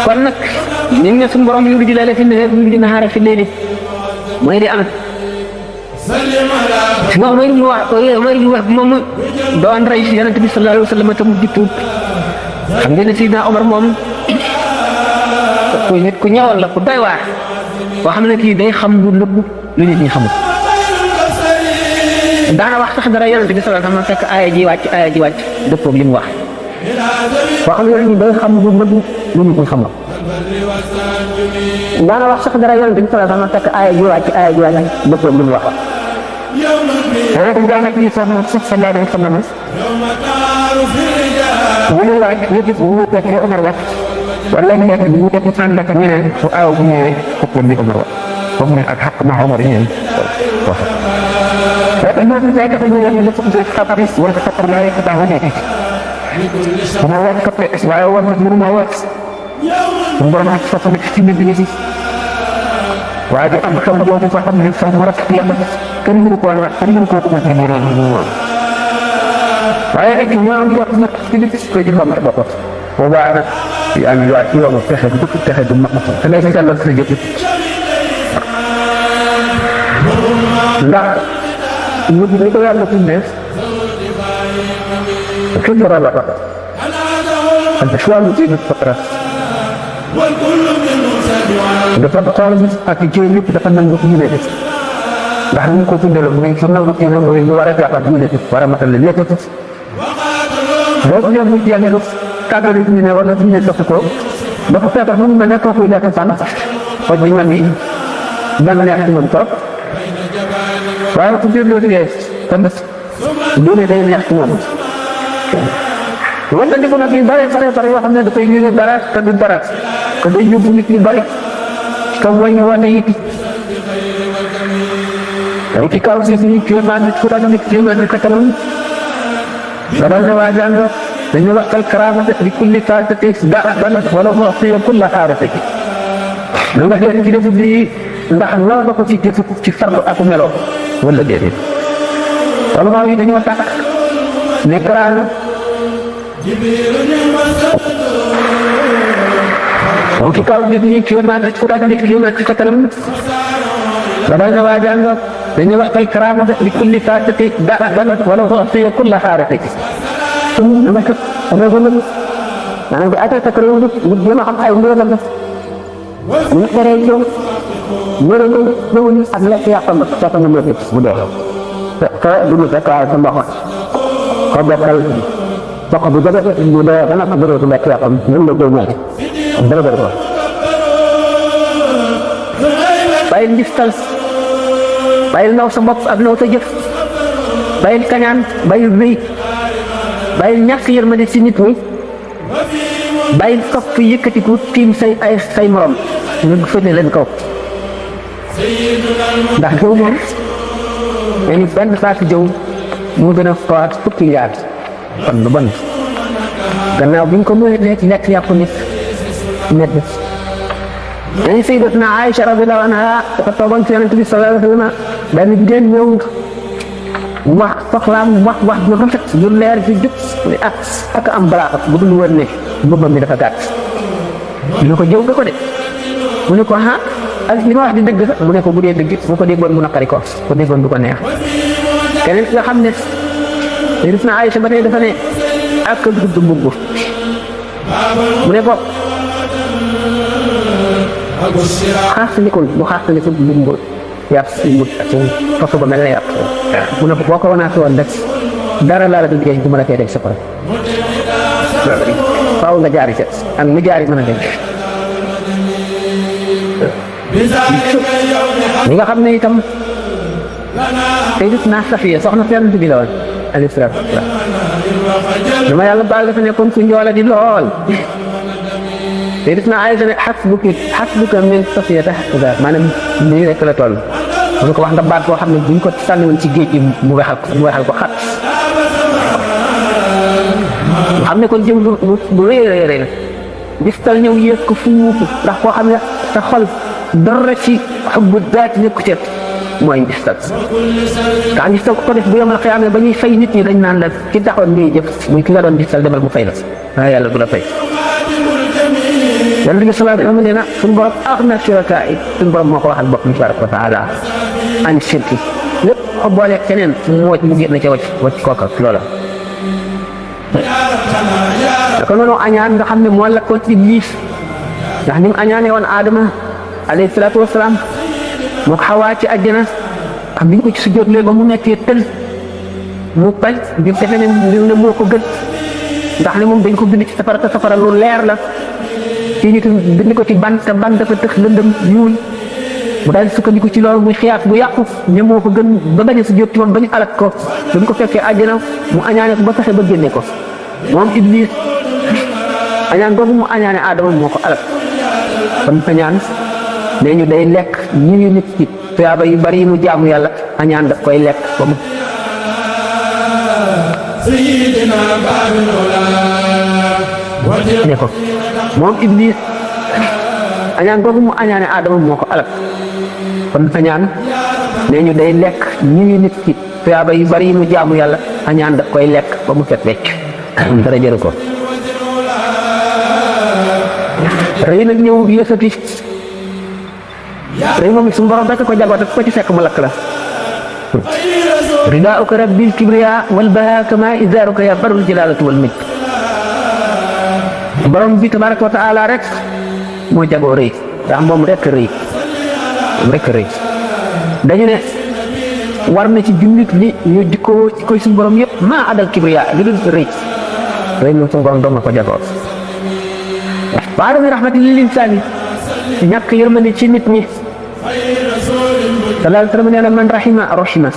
kon nag ñu ngi ne suñu borom yu di leele fi ne yu di naxaare fi léegi mooy di am moom mooy lu wax moom doon rey si yonent bi sallallahu alayhi wa sallam te mu di tuub xam ngeen ne Sidna Omar moom ku nit ku ñëwal la ku doy waar boo xam ne kii day xam lu nëbb lu nit ñi xamul daana wax sax dara yonent bi sallallahu alayhi wa sallam fekk aaya ji wàcc dëppoog li mu wax boo xam ne day xam lu nëbb lu nit ñi xamul daana wax sax dara yonent bi sallallahu alayhi wa sallam fekk aaya ji wàcc dëppoog li mu wax daanaka lii sax sallallahu alayhi wa sallam wala laaj yëpp bu fekkee Omar wax wala mu nekk bu fekkee ànd ak ñeneen fu aaw bu ñëwee fukkoon bi Omar wax comme ne ak xaq ma Omar ñeneen wax loolu day dafa ñu ne dafa def xabaar wala xabaar la rek daa wane sama wax ko waaye war na mënu ma wax mu borom ak fa nekk ci nit ñi waaye da am xam boobu fa xam ne fa mu rek yàlla kenn mënu ko wax kenn mënu ko ko waaye rek ñoo ngi wax nag ci li ko di xam bopp boobaa nag yaa ngi waat yow fexe du fexe du mag te lay sellal sa jëf ndax ñu ni ko yàlla bindee kenn du rala ante choix ci nit fatra dafa xool ak jëw lépp dafa nangu ñu ne ndax ñu ko bindee muy su nangu ci nangu ñu war a jàppat ñu ne war a matal lépp boo ñëw ñu jëlee kàddu gi ñu ne wala ñu ne soxla ko ba ko fekkee mu mel ne kooku nekk sànq xool bi ñu mel ni dana neex ci moom trop waaye ku jël loolu yee kon du ne day neex ci moom wala di ko nag yu bare yoo xam ne dafay ñu dara te du dara te day yóbbu nit ñu bari te wàññi wàññi it yow ci kaw si suñu kéemaan nit ku daal nit kéemaan nit katanam dara ne waa jàng dañu waxtal karaamate li kulli faatati da'ban wala mu'tiya kulla xaarati lu nga def ci def bi ndax loolu ba ko ci jëf ci fardu ak melo wala déedéet wala maa yi dañoo tax ne karaama yow ci kaw nit ñi kéemaan nit ku daal nit kéemaan ci katanam dara ne waa jàng dañu waxtal karaamate li kulli faatati da'ban wala mu'tiya kulla xaarati maanaam bi atal takk loolu mu jéem a xam ay mbiram la ñu teree ñëw ñëwuñu ak lekk yàqam fekk na mu bu dee te du mu fekk waaye sa mboq ko bokkal mboq bu jóge mu dee dana ko bëreetu lekk yàqam ñun la koy ñëw dara bëri ko bàyyil ngistal bàyyil naw sa bopp ak naw sa jëf bàyyil kañaan bàyyil rëy bàyyil ñàkk yërmande ci nit ñi bàyyil topp yëkkatiku tiim say morom ñu fëne leen kaw ndax jëw moom dañu benn saako jëw mu gën a fawaat fukki njaar kon lu bon gannaaw bi ñu ko mënee ci lekk yàpp nit medd dañu sayyidatuna Aïcha radiyallahu anha dafa toogoon ci Yonent bi sallallahu alayhi wa sallam benn jigéen ñëw wax soxlaam wax ju rafet ju leer ju jub ne ak am balaaxa bu dul woon ne boppam mi dafa gàtt mu ne ko jëw nga ko de mu ne ko ak li ma wax di dëgg sax mu ne ko bu dee dëgg bu ko déggoon mu naqari ko déggoon du ko neex keneen ki nga xam ne gis na Aysa ba tey dafa ne ak gudd mbubb mu ne ko xaastandikul bu xaastandikul mbubb yàpp mbubb fasu ba mel ne yàpp mu ne ko boo ko wanaasi woon rek dara laa la du géej du ma la fee def sa pare faaw nga jaari ca ak mu jaari mën a dem ñi nga xam ne itam Sayyidatuna Safiya soxna Yonent bi la woon alayhi salaatu wa salaam dama yàlla baal dafa nekkoon ku njoola di lool Sayyidatuna Aysa ne xasbuka min Safiyata maanaam nii rek la toll mu ko wax nga baat boo xam ne buñ ko sànniwoon ci géej gi mu weexal ko xat mu xam ne kon jëm bu rëy la gistal ñëw yéeg ko fuufu ndax koo xam ne sa xol dara ci xubbu daat nekku ca mooy ngistal ndax ngistal ko def bu yomal xiyaama ba ñuy fay nit ñi dañ naan la ci taxoon ngay jëf muy ki nga doon ngistal demal mu fay la waaye yàlla du la fay yàlla bi salaatu am nee na suñu borom axna shurakaa yi suñu borom moo ko waxal boppam tabaraka wa taala an shirki lépp ko boole keneen moo mu génn ca wacc kooka loola dako noonu añaan nga xam ne moo lakkoon Iblis ndax ni mu añaane woon Adama alayhi salaatu wasalaam moo ko Xawaa ci àjjana xam biñ ko ci sujjóotlee ba mu nekkee tël mu bañ bi defe ne moo ko gën ndax ne moom dañ ko bind ci safara te safara lu leer la ci ñu bind ko ci ban te ban dafa tëx lëndëm ñuul mu daal sukkandiku ci loolu muy xiyaas bu yàqu ne moo ko gën ba bañ a sujjóot ci moom ba ñu alak ko ba mu ko fekkee àjjana mu añaane ko ba fexe ba génne ko moom Iblis añaan boobu mu añaane Adama moo ko alak kon añaan nee ñu day lekk ñi nit ci tuyaaba yu bari yi mu jaamu yàlla añaan daf koy lekk ba mu ne ko moom Iblis añaan boobu mu añaane Adama moo ko alak kon añaan nee ñu day lekk ñi nit ci tuyaaba yu bari yi mu jaamu yàlla añaan daf koy lekk ba mu fet wecc dara jëru ko rëy nag ñëw yësati rëy moom suñu borom rek ko jagoo te ko ci fekk mu lakk la ridaauka rabbil kibriya wal baha kama izaaruka ya barul jalaalati wal majd borom bi tabaraka wa taala rek moo jagoo rëy ndax moom rek rëy dañu ne war na ci jullit ñi ñu jikkoo ci koy suñu borom yëpp maa adal kibriya li dul rëy moom suñu borom doom na ko jagoo wa adami rahmati lil insaani ñàkk yërmande ci nit ñi sallallahu alayhi wa sallam nee na man rahima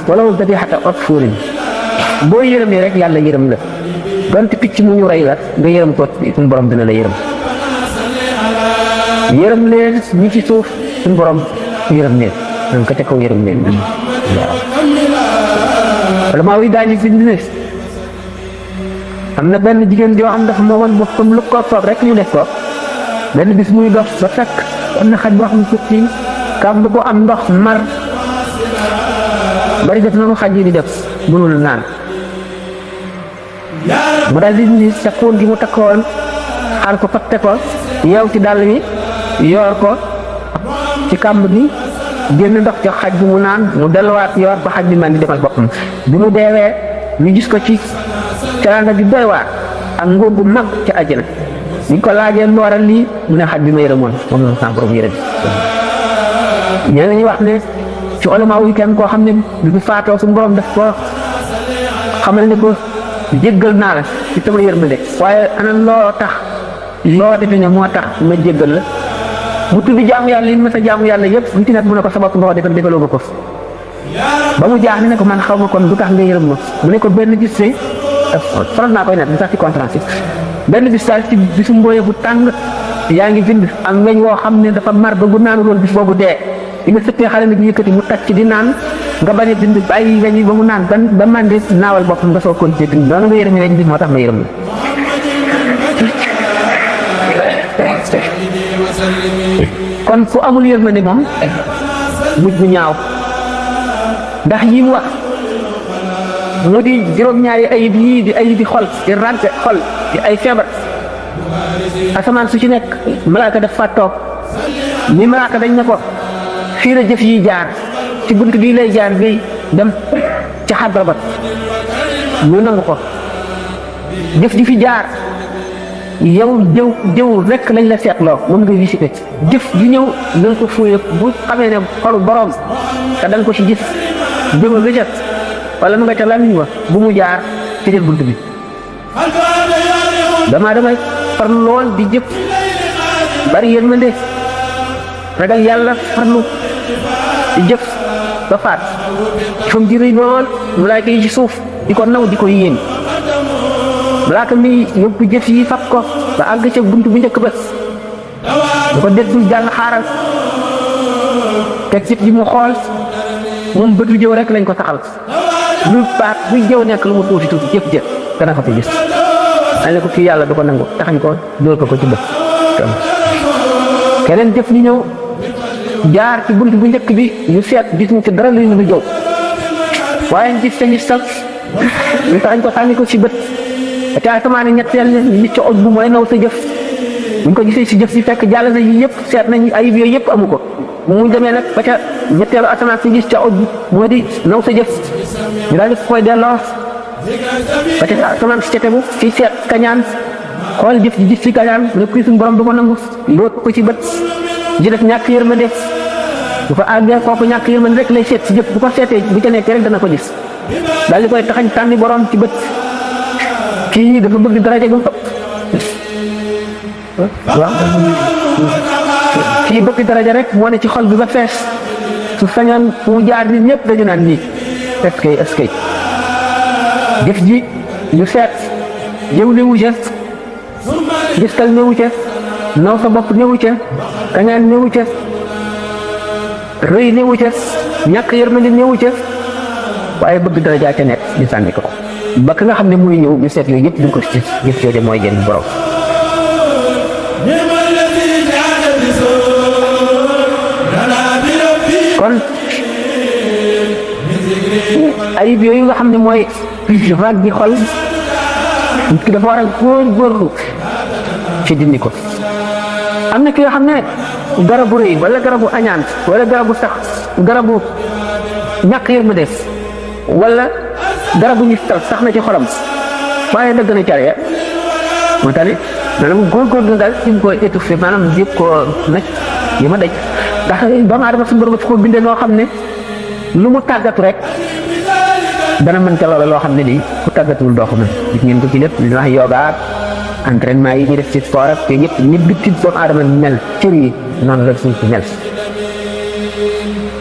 walaw dabihata utfurin boo yërëmee rek yàlla yërëm la donte picc mu ñu rey la nga yërëm ko suñu borom dina la yërëm leen ñi ci suuf suñu borom yërëm leen man ka ca kaw yërëm leen waaw wala maa wi daañu fi ne am na benn jigéen joo xam dafa moomoon boppam lu ko toog rek ñu def ko benn bis muy dox ba fekk am na xaj boo xam ne ci kam bu ko am ndox mar bari def na mu xaj yi di def mënul naan mu daal di ni sa xuun gi mu takkoon xaar ko fatte ko yeew ci dàll bi yoor ko ci kàmb gi génn ndox ci xaj bi mu naan mu delluwaat yoor ba xaj bi man di demal boppam bi mu deewee ñu gis ko ci teraanga gi doy waar ak nguur bu mag ci àjjana ñu ko laajee lu waral lii mu ne xaj bi ma yërëmoon moom la sama borom yërëm ñeneen ñi wax ne ci ulama yi kenn koo xam ne bi mu faatoo suñu borom daf ko xamal ne ko jéggal naa la ci sama yërmande waaye ana loo defe ne moo tax ma jéggal la mu tudd jaamu yàlla yi ma sa jaamu yàlla yëpp lu ci nekk mu ne ko sabab nga ko defaloo ma ko ba mu jaax ne ko man xaw ma kon du tax nga yërëm ma mu ne ko benn gis see faral naa koy net bi sax ci conférence benn bis daal ci bisu mbooye bu tàng yaa ngi bind am weñ woo xam ne dafa mar ba gu naanu loolu bis boobu dee li nga sëppee xale nag yëkkati mu tàcc di naan nga bañ a bind bàyyi weñ yi ba mu naan ba mandi naawal boppam nga soo kon ci bind noonu nga yërëm weñ bi moo tax ma yërëm la kon ku amul yërmande moom mujj bu ñaaw ndax yi mu wax mu di juróom-ñaari ayib yii di ayibi xol di ràgg xol di ay feebar asamaan su ci nekk malaaka daf fa toog ni malaaka dañ ne ko fii la jëf yi jaar ci bunt bii lay jaar bi dem ci xadra ba ñu nangu ko jëf ji fi jaar yow jëw rek lañ la seetloo moom nga visité jëf ju ñëw nañ ko fuye bu xamee ne xolu borom te dañ ko ci gis jëma nga ca wala mu nga ca lamiñ wa bu mu jaar ci jël bunt bi damay farlu lool di jëf bari yërmande ragal yàlla farlu di jëf ba faat fam di rëy lool malaaka yi ci suuf di ko naw di ko yéen malaaka mi yóbbu jëf yi fab ko ba àgg ca bunt bu njëkk ba da ko déglu jàng xaaral teg jëf ji mu xool moom bëtu jëw rek lañ ko saxal lu baat buy jëw nekk lu mu tuuti jëf dana ko fi gis dañ ne ko kii yàlla du ko nangu taxañ ko dóor ko ci bët keneen jëf ñu ñëw jaar ci bunt bu njëkk bi ñu seet gis ñu ci dara lu ñu jëw waaye ñu gis sa gis sax ñu taxañ ko sànni ko ci bët te asamaan ñetteel li ci oj bu mooy naw sa jëf buñ ko gisee si jëf si fekk jàll na yi yëpp seet nañ ayib yooyu yëpp amu ko mu demee nag ba ca ñetteelu asamaan si gis ca oj moo di naw sa jëf ñu daal di koy delloo ba ca asamaan si ca tegu fii seet kañaan xool jëf ji gis ci kañaan ne kii suñu borom du ko nangu loot ko ci bët ji def ñàkk yërmande bu fa àggee kooku ñàkk yërmande rek lay seet si jëf bu ko seetee bu ca nekkee rek dana ko gis daal di koy taxañ tànni borom ci bët kii dafa bëgg daraja bu waaw kii bëgg daraja rek moo ne ci xol bi ba fees su sañoon fu mu jaar nit ñëpp dañu naan nii est-ce que jëf ji ñu seet jëw newu ca gistal newu ca naw sa bopp newu ca kañaan newu ca rëy newu ca ñàkk yërmande newu ca waaye bëgg daraja ca nekk ñu sànni ko ba ka nga xam ne muy ñëw ñu seet yooyu yëpp duñ ko ci jëf jooju mooy jëriñ borom kon ayib yooyu nga xam ne mooy vague gi xol nit ki dafa war a góorgóorlu ci dindi ko am na ki nga xam ne garabu rëy wala garabu añaan wala garabu sax garabu ñàkk yërmande wala garabu ñu sax na ci xolam waaye dëgg na care moo tax it maanaam góorgóorlu daal ci ko étouffé maanaam yëpp ko nag yi ma daj ndax doomu aadama suñu borom fi ko bindee noo xam ne lu mu tàggatu rek dana mën ca loola loo xam ne nii ku tàggatuwul doo ko mën gis ngeen ko ci lépp li ñuy wax yoga ak entraînement yi ñuy def ci sport ak yëpp nit bitti doomu aadama mel cër yi noonu la suñ ci mel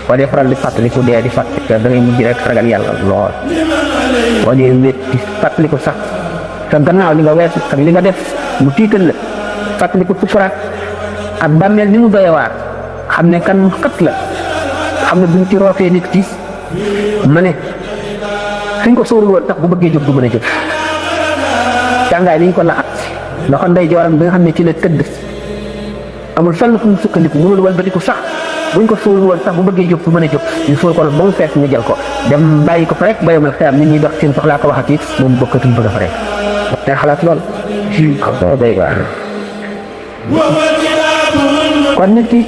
boo dee faral di fàttaliku dee di fàttaliku da ngay mujj rek ragal yàlla lool boo dee wét di fàttaliku sax sa gannaaw li nga weesu ak li nga def mu tiital la fàttaliku sukuraat ak bàmmeel ni mu doy waar xam ne kan xët la xam ne buñ ci roofee nit ki ma ne suñ ko sóorul woon tax bu bëggee jóg du mën a jóg càngaay liñ ko laxat loxo ndey jooram bi nga xam ne ci la tëdd amul fenn fu mu sukkandiku mënul walbatiku sax buñ ko sóorul woon sax bu bëggee jóg du mën a jóg ñu sóor ko nag ba mu fees ñu jël ko dem bàyyi ko fa rek bayomal xeyam nit ñuy dox seen soxlaa ko waxati moom bokkatul bëgg a fa rek te xalaat lool day waar kon nit ki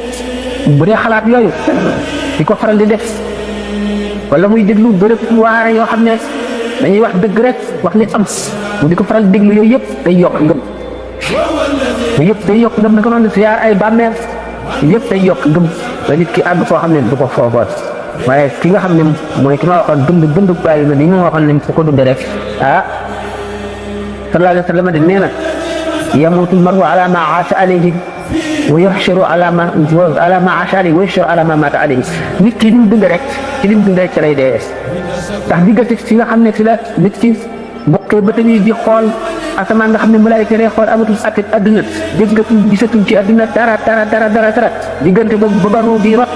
bu dee xalaat yooyu di ko faral di def wala muy déglu bërëb waare yoo xam ne dañuy wax dëgg rek wax li am mu di ko faral di déglu yooyu yëpp day yokk ngëm yooyu yëpp day yokk ngëm naka noonu siyaar ay bàmmeel yëpp day yokk ngëm ba nit ki àgg foo xam ne du ko foofoot waaye ki nga xam ne mooy ki ma waxoon dund bàyyi ma ni ma waxoon ne fu ko dundee rek ah sallallahu alayhi wa sallam de nee na yamutul maru ala ma aasha alayhi wa yuhsharu ala ma aasha alayhi wa yuhsharu ala ma mata alayhi nit ki li mu dund rek ci li mu dund rek ci lay dee ndax diggante fi nga xam ne fi la nit ki bokkee ba tamit di xool asamaan nga xam ne malaayika lay xool amatul atte adduna dégg nga gisatuñ ci adduna dara diggante boobu ba baroo bi rot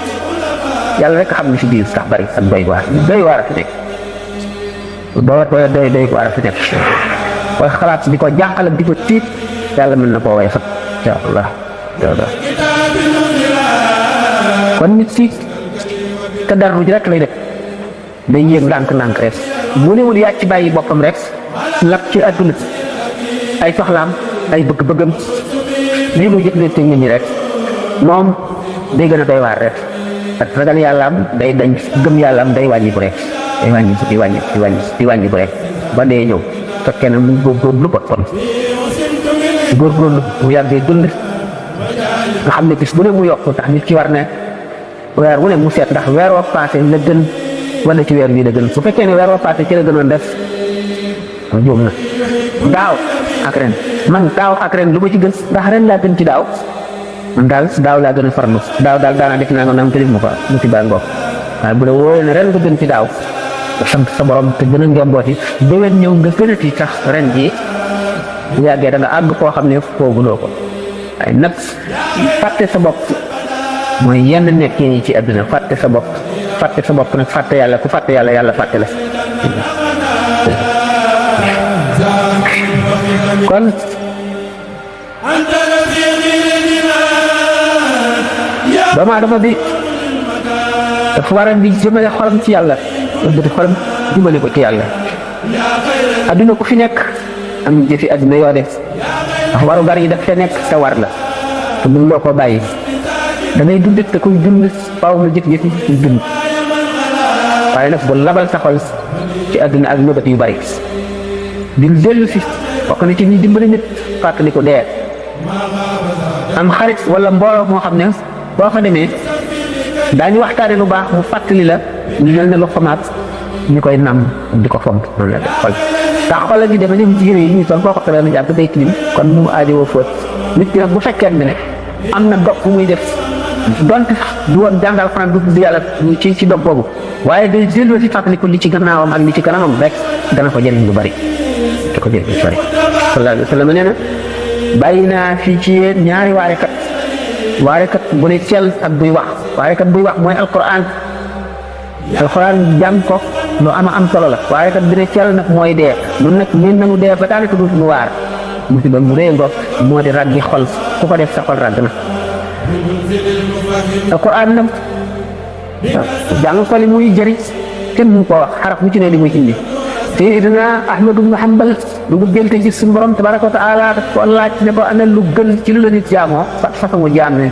yàlla rek xam ne si biir sax bari ak doy waar a fi nekk doy waar a fi nekk koy xalaat di ko jànqal ak di ko tiit yàlla mën na koo way sax incha allah kon nit si te dara rek lay def day yéeg ndànk rek mu newul yàcc ci bàyyi boppam rek lap ci àdduna ay soxlaam ay bëgg-bëggam lii mu jëflante nit ñi rek moom day gën a doy waar rek ak ragal yàllaam day dañ gëm yàllaam day wàññi bu rek day wàññi bu rek ba dee ñëw fekkee ne mu góorgóorlu boppam góorgóorlu bu yàggee dund nga xam ne bis bu ne mu yokk tax nit ki war ne weer wu ne mu seet ndax weer wa passé la gën wala ci weer bii la gën su fekkee ne weer wa passé ci la gënoon def juum na daaw ak ren man daaw ak ren lu ma ci gën ndax ren laa gën ci daaw man daaw laa gën a farlu daaw daal daanaa def naa nga naam te def ma ko mu ci baa ngoog waaye bu la wóoree ne ren nga gën ci daaw sant sa borom te gën a njombooti déwén ñëw nga gënati sax ren jii bu yàggee da nga àgg koo xam ne fooguloo ko waaye nag fàtte sa bopp mooy yenn nekk yi ci àdduna fàtte sa bopp nag fàtte yàlla ku fàtte yàlla yàlla fàtte la kon doomu aadama bi dafa war a di jëmale xolam ci yàlla di xolam jëmale ko ci yàlla adduna ku fi nekk am jëfi adduna yoo def ndax waru gar yi daf fee nekk te war la te mën loo ko bàyyi da ngay dund te kuy dund faaw nga jëf-jëfi kuy dund waaye nag bu labal sa xol ci adduna ak nëbët yu bari di dellu si bokk na ci ñi dimbali nit fàttali ko dee am xarit wala mbooloo moo xam ne boo fa demee daañu waxtaane lu baax mu fàttali la ñu mel ne lu xamaat ñu koy nam di ko fomp loolu la def xol ndax xol la ñu demee ni ci yére yi ñuy sol boo ko teree na jàpp day tilim kon mu aajowoo fóot nit ki nag bu fekkee ne am na dog bu muy def donte du woon jàngal fanaan du yàlla ci dog boobu waaye day dellu si fàttali ko li ci gannaawam ak li ci kanamam rek dana ko jëriñ lu bari da ko jëriñ lu bari sallallahu alayhi wa sallam nee na bàyyi naa fii ci yéen ñaari waarekat bu ne cel ak buy wax waarekat buy wax mooy alquran jàng ko lu am solo la waarekat bi ne cel nag mooy dee nun nag ñun nañu dee ba daanaka du ñu waar musiba mu rëy ngoog moo di raggi xol ku ko def sa xol ragg na alquran nag jàng ko li muy jëriñ kenn mu ko wax xaraf bu ci ne li muy indi Seydina Ahmad ibn Hanbal lu mu génte gis suñu borom tabaraka wa taala daf ko laaj ne ko ana lu gën ci lu la nit jaamoo façon jaam ne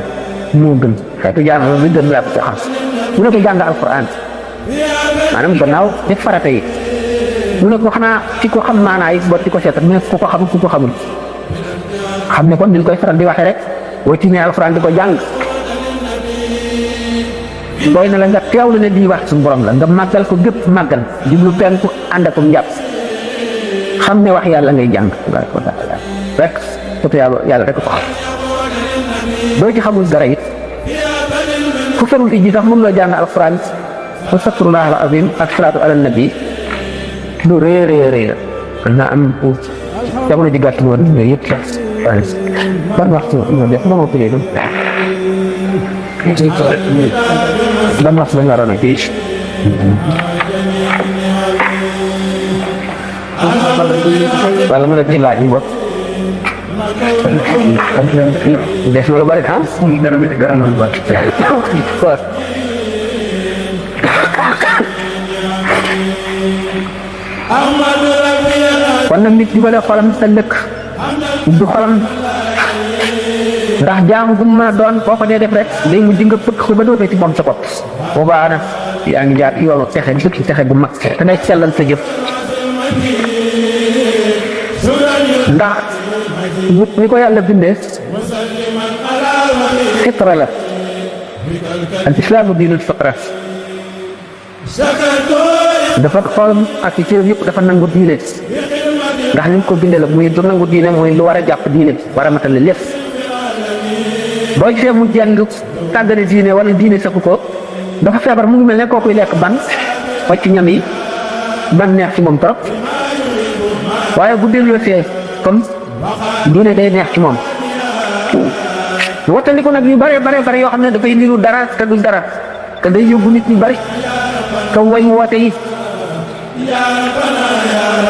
moo gën xeetu jaam bi gën laa ko xam mu ne ko jàng alquran maanaam gannaaw def farata yi mu ne ko xanaa ci ko xam maanaa yi boo di ko seetal mais ku ko xam ku ko xamul xam ne kon ni ñu koy faral di waxee rek boo tiimee alquran di ko jàng doy na la nga teewlu ne di wax suñu borom la nga màggal ko gépp màggal jublu penku ànd ak njàpp xam ne wax yàlla ngay jàng tabaraka wa taala rek surtout yàlla rek ko xam doo ci xamul dara it fu ferul ijji sax mën loo jàng alquran astaghfirullah al azim ak salaatu ala nabi lu rëy la mën naa am jamono ji gàtt woon yooyu yëpp sax ban waxtu ñoo def ma tëjee ban waxtu lañ waroon a kii wala mu nekk ci laaj yi bopp def na lu bari ah kon nag nit jubale xolam sa dëkk du xolam ndax jaamu bu mu mën a doon boo ko dee def rek day mu dinga pëkk ko ba dootee ci moom sa bopp boobaa nag yaa ngi jaar yoonu texe dëkk texe bu mag te ngay sellal sa jëf ndax ni ko yàlla bindee fitra la al islaamu diinul fitra dafa xolam ak ci cër yëpp dafa nangu diine ndax ni ko bindee la muy du nangu diine mooy lu war a jàpp diine war a matale lépp boo gisee mu jàng tàggane diine wala diine saku ko dafa feebar mu ngi mel ne kookuy lekk ban wàcc ñam yi ban neex ci moom trop waaye bu delloo see comme diine day neex ci moom wattandiku nag yu bare yoo xam ne dafay niru dara te du dara te day yóbbu nit ñu bari comme way mu woote yi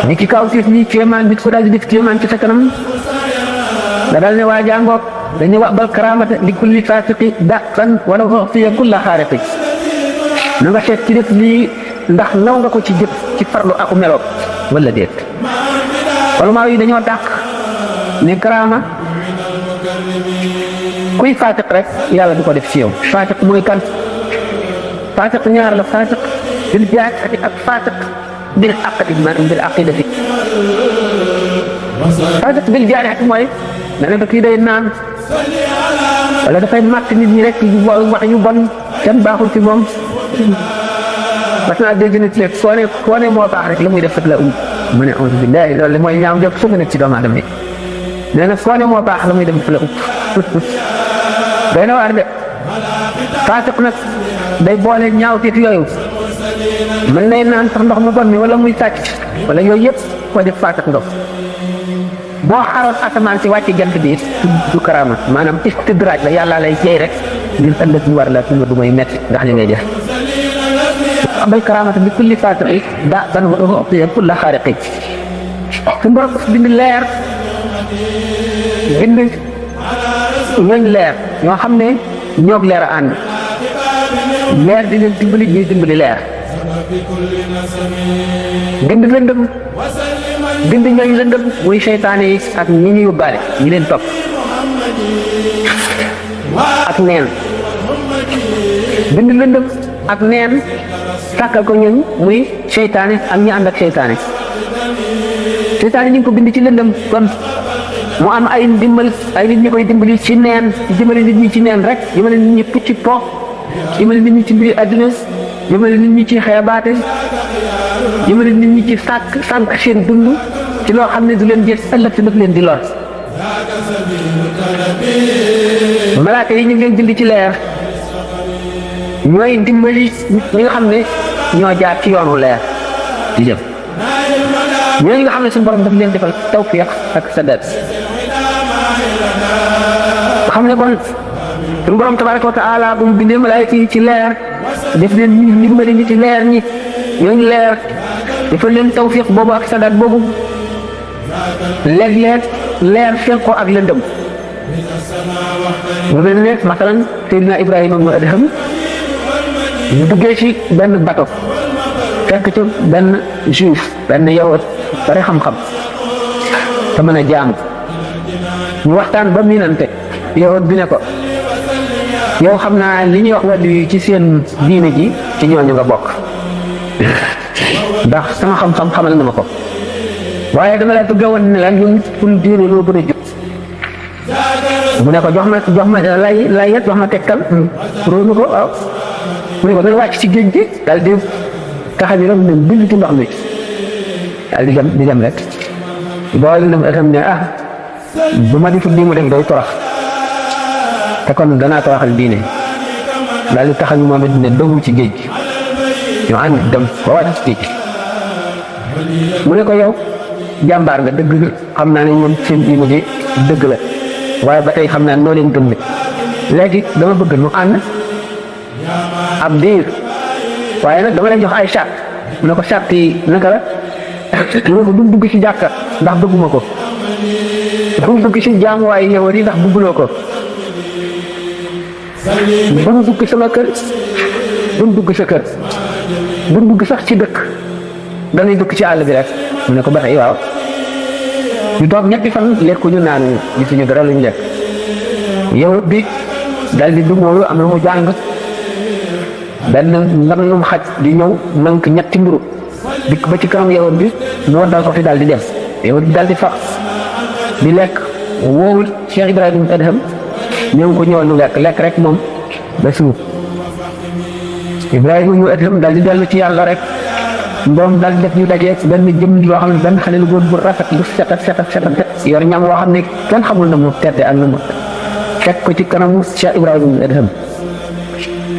ni ki kaw siif ni kéemaan nit ko daal di def kéemaan ci sa kanam da dal ne waa jàngoog dañu wax bal karamata li kulli fasiqi daqan wala uxtiya kulla xaariqi na nga seet ci def lii ndax naw nga ko ci jëf ci farlu aku melo wala déet wala maa yi dañoo dàq ne karaama kuy faatiq rek yàlla du ko def ci yow faatiq mooy kan faatiq ñaar la faatiq bil jaahati ak faatiq bil aqdi maanaam bil aqidati faatiq bil jaahati mooy nee na kii day naan wala dafay màtt nit ñi rek wax yu bon kenn baaxul ci moom parce que dégg nit léegi koo ne moo baax rek la muy def fekk la mu ne auzu billahi loolu mooy ñaaw jëf su nekk ci doomu aadama yi nee na koo ne moo baax la muy def fekk la doy na waar de faatiq nag day boole ñaawteef yooyu mën nay naan sax ndox mu bon mi wala muy sàcc wala yooyu yëpp koo def faatiq ndox boo xaroon asamaan si wàcc jant bi du karaama maanaam istidraaj la yàlla lay jey rek ngir ëllëg ñu war la fi nga du may metti ndax li ngay def bay karaamata bi kulli faatiqi daa ban wa u'tiya kulla xaariqi suñu borom bind leer bind ñooñ leer ñoo xam ne ñoog leer a ànd leer di leen dimbali ñuy dimbali leer bind lëndëm bind ñooñ lëndëm muy seytaane yi ak ñi ñu yóbbaale ñi leen topp ak neen bind lëndëm ak neen sàkkal ko ñooñ muy seytaane ak ñi ànd ak seytaane seytaane ñu ngi ko bind ci lëndëm kon mu am ay ndimbal ay nit ñi koy dimbali ci neen jëmale nit ñi ci neen rek jëmale nit ñi pucci po jëmale nit ñi ci mbiri àdduna jëmale nit ñi ci xeebaate jëmale nit ñi ci sànq seen dund ci loo xam ne du leen jël ëllëg si daf leen di lor malaaka yi ñu ngi leen bind ci leer ñooy dimbali ñi nga xam ne ñoo jaar ci yoonu leer di jëm ñooñu nga xam ne suñu borom daf leen defal tawfiq ak sadad xam ne kon suñu borom tabaraka wa taala bu mu bindee malaayika yi ci leer def leen ñu dimbali ñi ci leer ñi ñooñu leer defal leen tawfiq boobu ak sadad boobu léeg-léeg leer fekk ko ak lëndëm mu mel ne masalan Seydina Ibrahima ibnu Adham ñu duggee ci benn bato fekk ci benn juif benn yawut bari xam-xam te mën a jaamu ñu waxtaan ba miinante yawut bi ne ko yow xam naa li ñuy wax wàllu yi ci seen diine ji ci ñooñu nga bokk ndax sama xam-xam xamal na ma ko waaye dama la bëgg a wan ne la ñun suñu diine loo gën a jub mu ne ko jox ma lay jox ma tegtal róomi ko waaw mu ne ko dana wàcc ci géej gi daal di taxa bi rek ne bind ci ndox mi daal di dem rek boole dem itam ne bu ma di lii mu def day torox te kon danaa toroxal diine daal di taxa bi moom it ne dogul ci géej gi ñu ànd dem ba wàcc ci géej gi mu ne ko yow jàmbaar nga dëgg xam naa ne ñoom seen diine ji dëgg la waaye ba tey xam naa noo leen gëm ne léegi dama bëgg nu ànd ab diir waaye nag dama leen jox ay charte mu ne ko charte yi naka la mu ne ko du dugg ci jàkka ndax bëgguma ko du dugg ci jaamuwaay yow yi ndax bëgguloo ko bu mu dugg sama kër bu mu dugg sa kër bu mu dugg sax ci dëkk dañuy dugg ci àll bi rek mu ne ko ba tey waaw ñu toog ñetti fan lekkuñu naanuñu gisuñu dara luñu lekk yow bi dal di dugg moom am na mu jàng benn nganum xaj di ñëw nank ñetti mburu dikk ba ci kanam yow bi moo dal ko fi daal di dem yow bi daal di fax di lekk woowul Cheikh Ibrahima Adham ñëw ko ñëwal nu lekk rek moom ba suuf Ibrahima ñu Adham daal di dellu ci yàlla rek mboom daal di def ñu dajee benn jëm loo xam ne benn xale lu góor bu rafet lu set yor ñam woo xam ne kenn xamul na mu tedde ak na mu fekk ko ci kanamu Cheikh Ibrahima Adham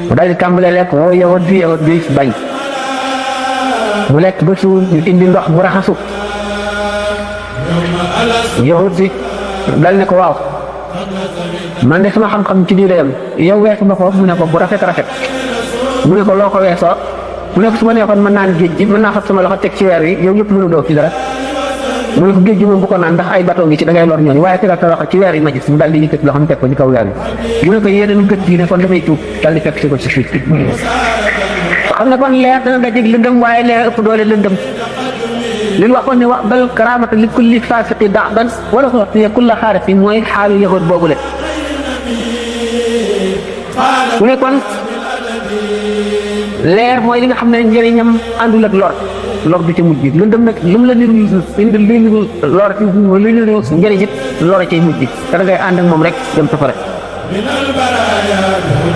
mu daal di tàmbalee lekk woo yawut bi bañ mu lekk ba suur ñu indi ndox mu raxasu yawut bi dal ne ko waaw man de sama xam-xam ci lii la yem yow weesu ma ko mu ne ko bu rafet mu ne ko loo ko weesoo mu ne ko su ma neexoon mën naan géej gi mën naa xam sama loxo teg ci weer wi yow yëpp mënu doo ci dara mu ne ko géej gi moom bu ko naan ndax ay bateau ngi ci da ngay lor ñooñu waaye tegal sa loxo ci weer yi ma gis mu daal di yëkkati loxo mu teg ko ci kaw weer wi mu ne ko yéen gët gi ne kon damay tuub daal di fekk si ko ci suuf xam ne kon leer dana dajeeg lëndëm waaye leer ëpp doole lëndëm li ñu waxoon ne wax bal karaamata li kulli faasiqi da'ban wala ko wax ne kulla xaarifin mooy xaalu yahud boobu la mu ne kon leer mooy li nga xam ne njëriñam àndul ak lor du ci mujj lëndëm nag lu mu la niru indi luy niru lor ci luy niru njëriñ it lor cay mujj te da ngay ànd ak moom rek dem safara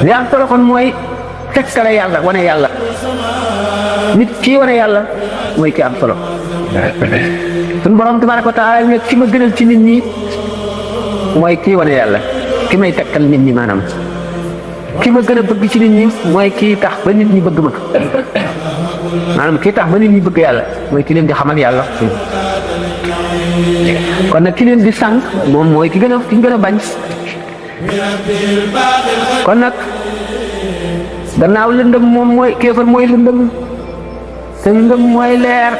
li am solo kon mooy tegtale yàlla wane yàlla nit kii wane yàlla mooy ki am solo suñu borom tabaraka wa taala ne ki ma gënal ci nit ñi mooy kii wane yàlla ki may tegtal nit ñi maanaam ki ma gën a bëgg ci nit ñi mooy kii tax ba nit ñi bëgg ma maanaam kii tax ba nit ñi bëgg yàlla mooy ki leen di xamal yàlla kon nag ki leen di sànq moom mooy ki gën a bañ kon nag gannaaw lëndëm moom mooy kéefar mooy lëndëm te lëndëm mooy leer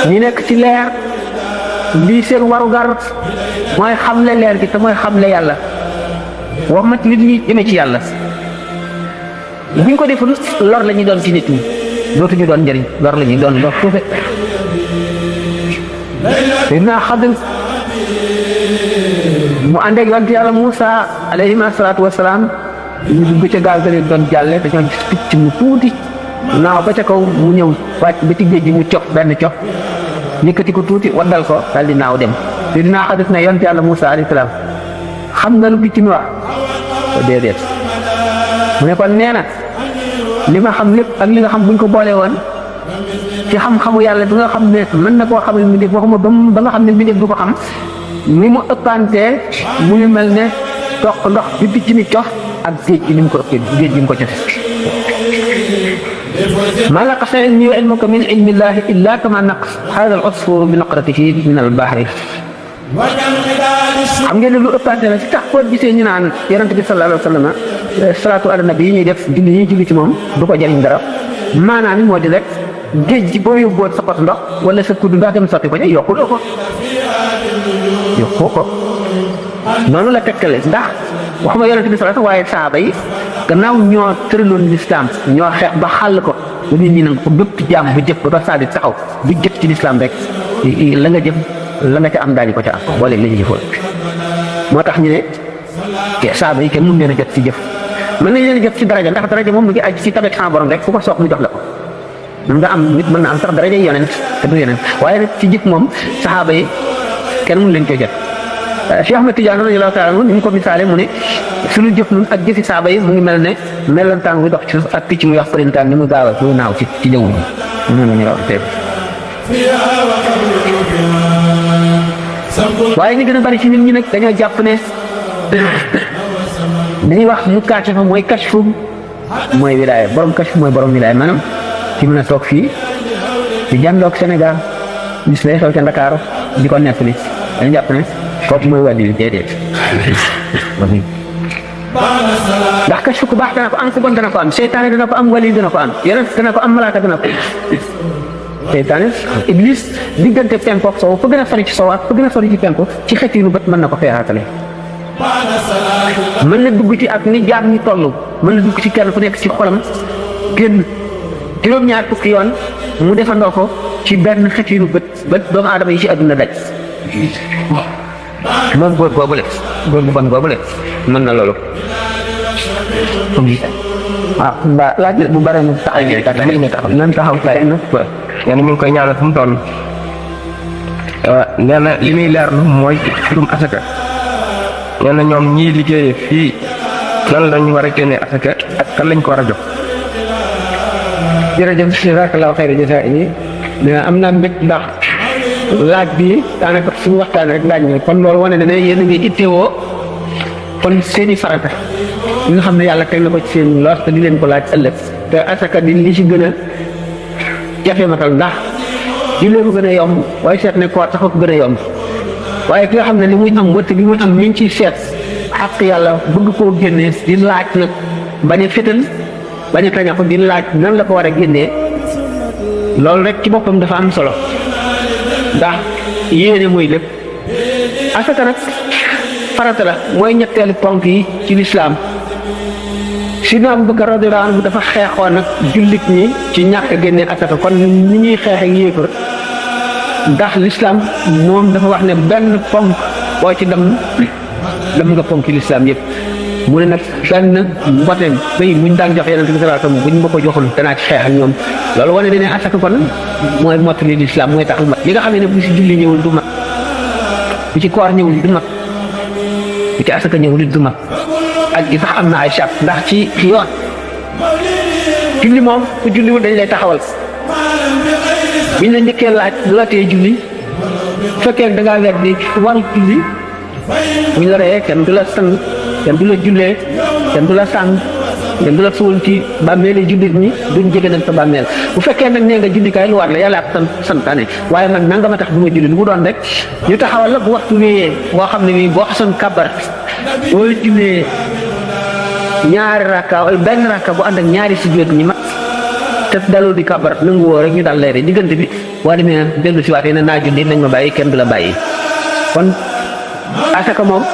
ñi nekk ci leer lii seen warugar mooy xamle leer gi te mooy xamle yàlla wax mat nit ñi jëme ci yàlla buñ ko deful lor la ñuy doon ci nit ñi dootuñu doon njëriñ lor la ñuy doon lor suufe Seydina Xadir mu ànd ak yonent yàlla Muusa alayhi salaatu wasalaam ñu dugg ca gaal ga leen doon jàlle dañoo gis picc mu tuuti naaw ba ca kaw mu ñëw wàcc ba ci géej gi mu cof benn cof yëkkati ko tuuti waddal ko daal di naaw dem Seydina Xadir ne yonent yàlla Muusa alayhi salaam xam nga lu picc mi wax ko déedéet mu ne kon nee na li ma xam lépp ak li nga xam buñ ko boole woon ci xam-xamu yàlla bi nga xam ne mën na koo xamal mbindeef waxuma ba nga xam ne mbindeef du ko xam ni mu ëppantee mu ngi mel ne toq ndox bi picc mi cof ak géej gi ni mu ko ëppee géej gi mu ko cofe ma naqasa ilmi wa ilmuka min ilmillahi illa kama naqas hada al usfur bi naqratihi min al bahri xam ngeen ne lu ëppante la ci tax koo gisee ñu naan yonent bi sallallahu alayhi wa sallam salaatu ala nabi yi ñuy def julli yi julli ci moom du ko jëriñ dara maanaam moo di rek géej gi boo yóbboon sa pot ndox wala sa kudd ndox dem sotti ko ca yokkuloo ko noonu la tegtale ndax waxuma yonent bi sallallahu waaye saaba yi gannaaw ñoo tëraloon lislaam ñoo xeex ba xàll ko ba nit ñi nag ko bépp jaam bu jëf ba saa di taxaw bu jëf ci lislaam rek la nga jëf la nga ca am daañu ko ca am boole la ñu jëfoon moo tax ñu ne saaba yi kenn mun leen a jot ci jëf mën nañ leen a jot ci daraja ndax daraja moom mu ngi aju ci tabet sans borom rek ku ko soog mu jox la ko mën nga am nit mën na am sax daraja yonent te du yonent waaye nag ci jëf moom saxaaba yi kenn mun leen koy jot Cheikh Ahmed Tidiane radiyallahu taala anhu ni mu ko misaale mu ne suñu jëf nun ak jëfi saaba yi mu ngi mel ne melantaan bi dox ci suuf ak picc muy wax përintaan ni mu gaaw a muy naaw ci jaww ji noonu la ñuy wax tey waaye ñu gën a bari ci nit ñi nag dañoo jàpp ne dañuy wax mu kàcce fa mooy kashfu mooy wilaaya borom kashfu mooy borom wilaaya maanaam ci mën a toog fii di jàndoog Sénégal gis lay xew ca Ndakaaru di ko nettali dañu jàpp ne kooku mooy wàllu déedéet ndax kashfu ku baax dana ko am ku bon dana ko am seytaane dana ko am wali dana ko am yeneen dana ko am malaaka dana ko seytaane iblis diggante penku ak sow fa gën a sori ci sow ak fa gën a sori ci penku ci xet yi lu bët mën na ko feexaatale mën na dugg ci ak ni jaam ñi toll mën na dugg ci kenn fu nekk ci xolam génn juróom-ñaar fukki yoon mu defandoo ko ci benn xet yi lu bët ba doomu aadama yi ci àdduna daj moom góor boobule góor bu bon boobule mën na loolu waaw mbaa laaj bu bare ñu taxaw nan taxaw tay na yéen ñu ngi koy ñaanal fu mu toll nee na li muy leerlu mooy mbirum asaka nee na ñoom ñii liggéeyee fii nan lañu war a génnee asaka ak kan lañ ko war a jox. jërëjëf jazakallahu xayra jazaa yi am naa mbég ndax laaj bi daanaka suñu waxtaan rek laaj na kon loolu wane na ne yéen a ngi ittewoo kon seeni farata yi nga xam ne yàlla teg na ko ci seen loos te di leen ko laaj ëllëg te asaka di li ci gën a jafe matal ndax jullee ko gën a yomb waaye seet ne koor sax ko gën a yomb waaye ki nga xam ne li muy am wëtt bi muy am mi ngi ciy seet xaq yàlla bëgg koo génnee di laaj nag bañ a fétal bañ a tañax di laaj nan la ko war a génnee loolu rek ci boppam dafa am solo ndax yéene mooy lépp asaka nag farata la mooy ñetteelu ponk yi ci lislaam Sidna Abubakar radiyallahu anhu dafa xeexoon nag jullit ñi ci ñàkk a génne asaka kon ni ñuy xeex ak yéefar ndax l'islam moom dafa wax ne benn ponk boo ci dem nga ponk l'islam yëpp mu ne nag benn mbote bay muñ daan jox Yonent bi sallallahu alayhi wasallam buñ ma ko joxul danaa ci xeex ak ñoom loolu wane ne asaka kon mooy mottali l'islam mooy tax mat li nga xam ne bu ci julli ñëwul du mat bu ci koor ñëwul du mat bu ci asaka ñëwul du mat ak gi sax am na ay charte ndax ci yoon julli moom ku julliwul dañ lay taxawal biñ la njëkkee laaj lu la tee julli bu fekkee da ngaa weer di waru julli buñ la reyee kenn du la sang kenn du la jullee kenn du la sang kenn du la suul ci bàmmeeli jullit ñi duñ jege nag sa bàmmeel bu fekkee nag nee nga jullikaay lu war la yàlla ak santaane waaye nag nanga ma tax bu ma julli lu mu doon rek ñu taxawal la bu waxtu wéyee boo xam ne bii boo xasoon kàbbar boo jullee ñaari rakka wala benn rakka bu ànd ak ñaari sujjóot ñi mat te dalul di kàbbar nangu woo rek ñu daal leere diggante bi boo demee dellu si waatee ne naa julli nañ ma bàyyi kenn du la bàyyi kon asaka moom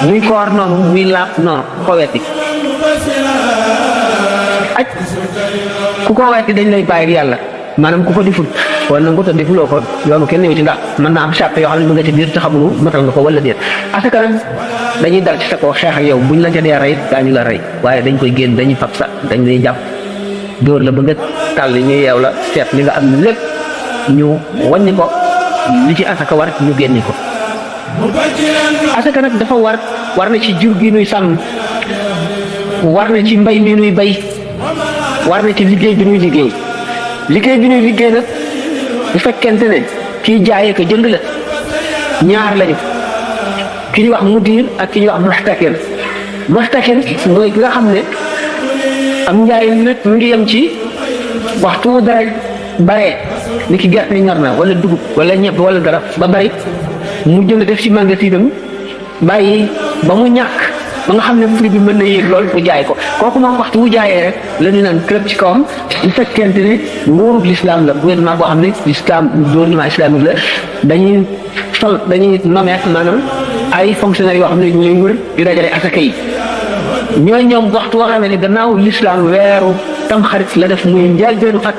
muy koor noonu muy laab noonu ko wetti aj ku ko wetti dañ lay bàyyi yàlla maanaam ku ko diful wala nangu te defuloo ko yoonu kenn ñëw ci ndax mën naa am charte yoo xam ne mu nga ci biir te xamulu matal nga ko wala déet asaka nag dañuy dal ci sa kaw xeex ak yow buñ la ca dee rey daañu la rey waaye dañ koy génn dañuy fab sa dañ lay jàpp dóor la ba nga tàll ñu yeew la seet li nga am lépp ñu wàññi ko li ci asaka war ñu génne ko asaka nag dafa war na ci jur gi nuy sàmm war na ci mbay mi nuy bay war na ci liggéey bi nuy liggéey bi nuy liggéey nag bu fekkente ne kii jaayee ko jënd la ñaar lañu ki ñuy wax mudir ak ki ñuy wax muxtakir mooy ki nga xam ne am njaay nag mu ngi yem ci waxtu dara bare ni ki gerte ñor na wala dugub wala ñebe wala dara ba bari mu jënd def ci magasinam bàyyi ba mu ñàkk ba nga xam ne prix bi mën na yéeg lool mu jaay ko kooku moom waxtu bu jaayee rek la ñu naan club ci kawam bu fekkente ne nguurub l'islam la gouvernement boo xam ne l'islam gouvernement islamique la dañuy nommer maanaam ay fonctionnaires yoo xam ne ñooy wër di dajale asaka yi ñoom waxtu boo xam ne gannaaw l'islam weeru tamxarit la def muy njëlbéenu at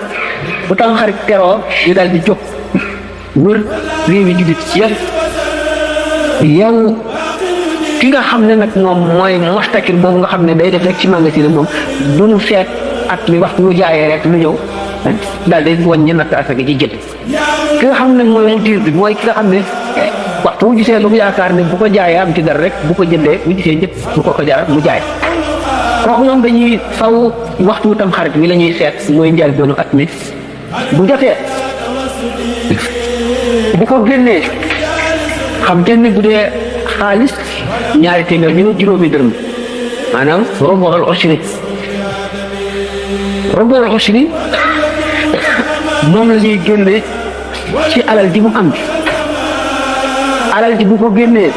bu tamxarit teroo ñu daal di jóg wër réew yi jullit ci yow ki nga xam ne nag moom mooy mustakir boobu nga xam ne day def rek ci magasin moom du ñu seet at mi waxtu bu jaayee rek lu ñëw daal day wàññi natt asaka ji jël ki nga xam ne mooy mudir bi mooy ki nga xam ne waxtu bu gisee lu mu yaakaar ne bu ko jaayee am ci dara rek bu ko jëndee bu gisee njëkk bu ko jaar mu jaay kooku ñoom dañuy faw waxtu tam xarit mi la ñuy seet mooy njël doonu at mi bu jotee bu ko génnee xam ngeen ne bu dee xaalis ñaari téeméer ñu ne juróomi dërëm maanaam robool osri moom la ñuy génne ci alal ji mu am alal ji bu ko génnee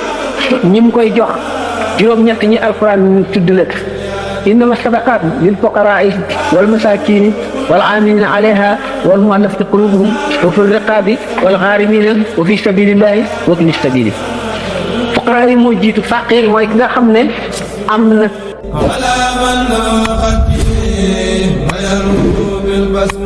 ñi mu koy jox juróom-ñett ñi alquran tudd la innama sadaqat lil fuqaraai wal masakini wal amilina alayha wal muallafati qulubuhum wa fi riqabi wal gharimina wa fi sabilillahi wa ibni sabili fuqara yi moo jiitu faqir mooy ki nga xam ne am na على من قد به ويرد بالبسم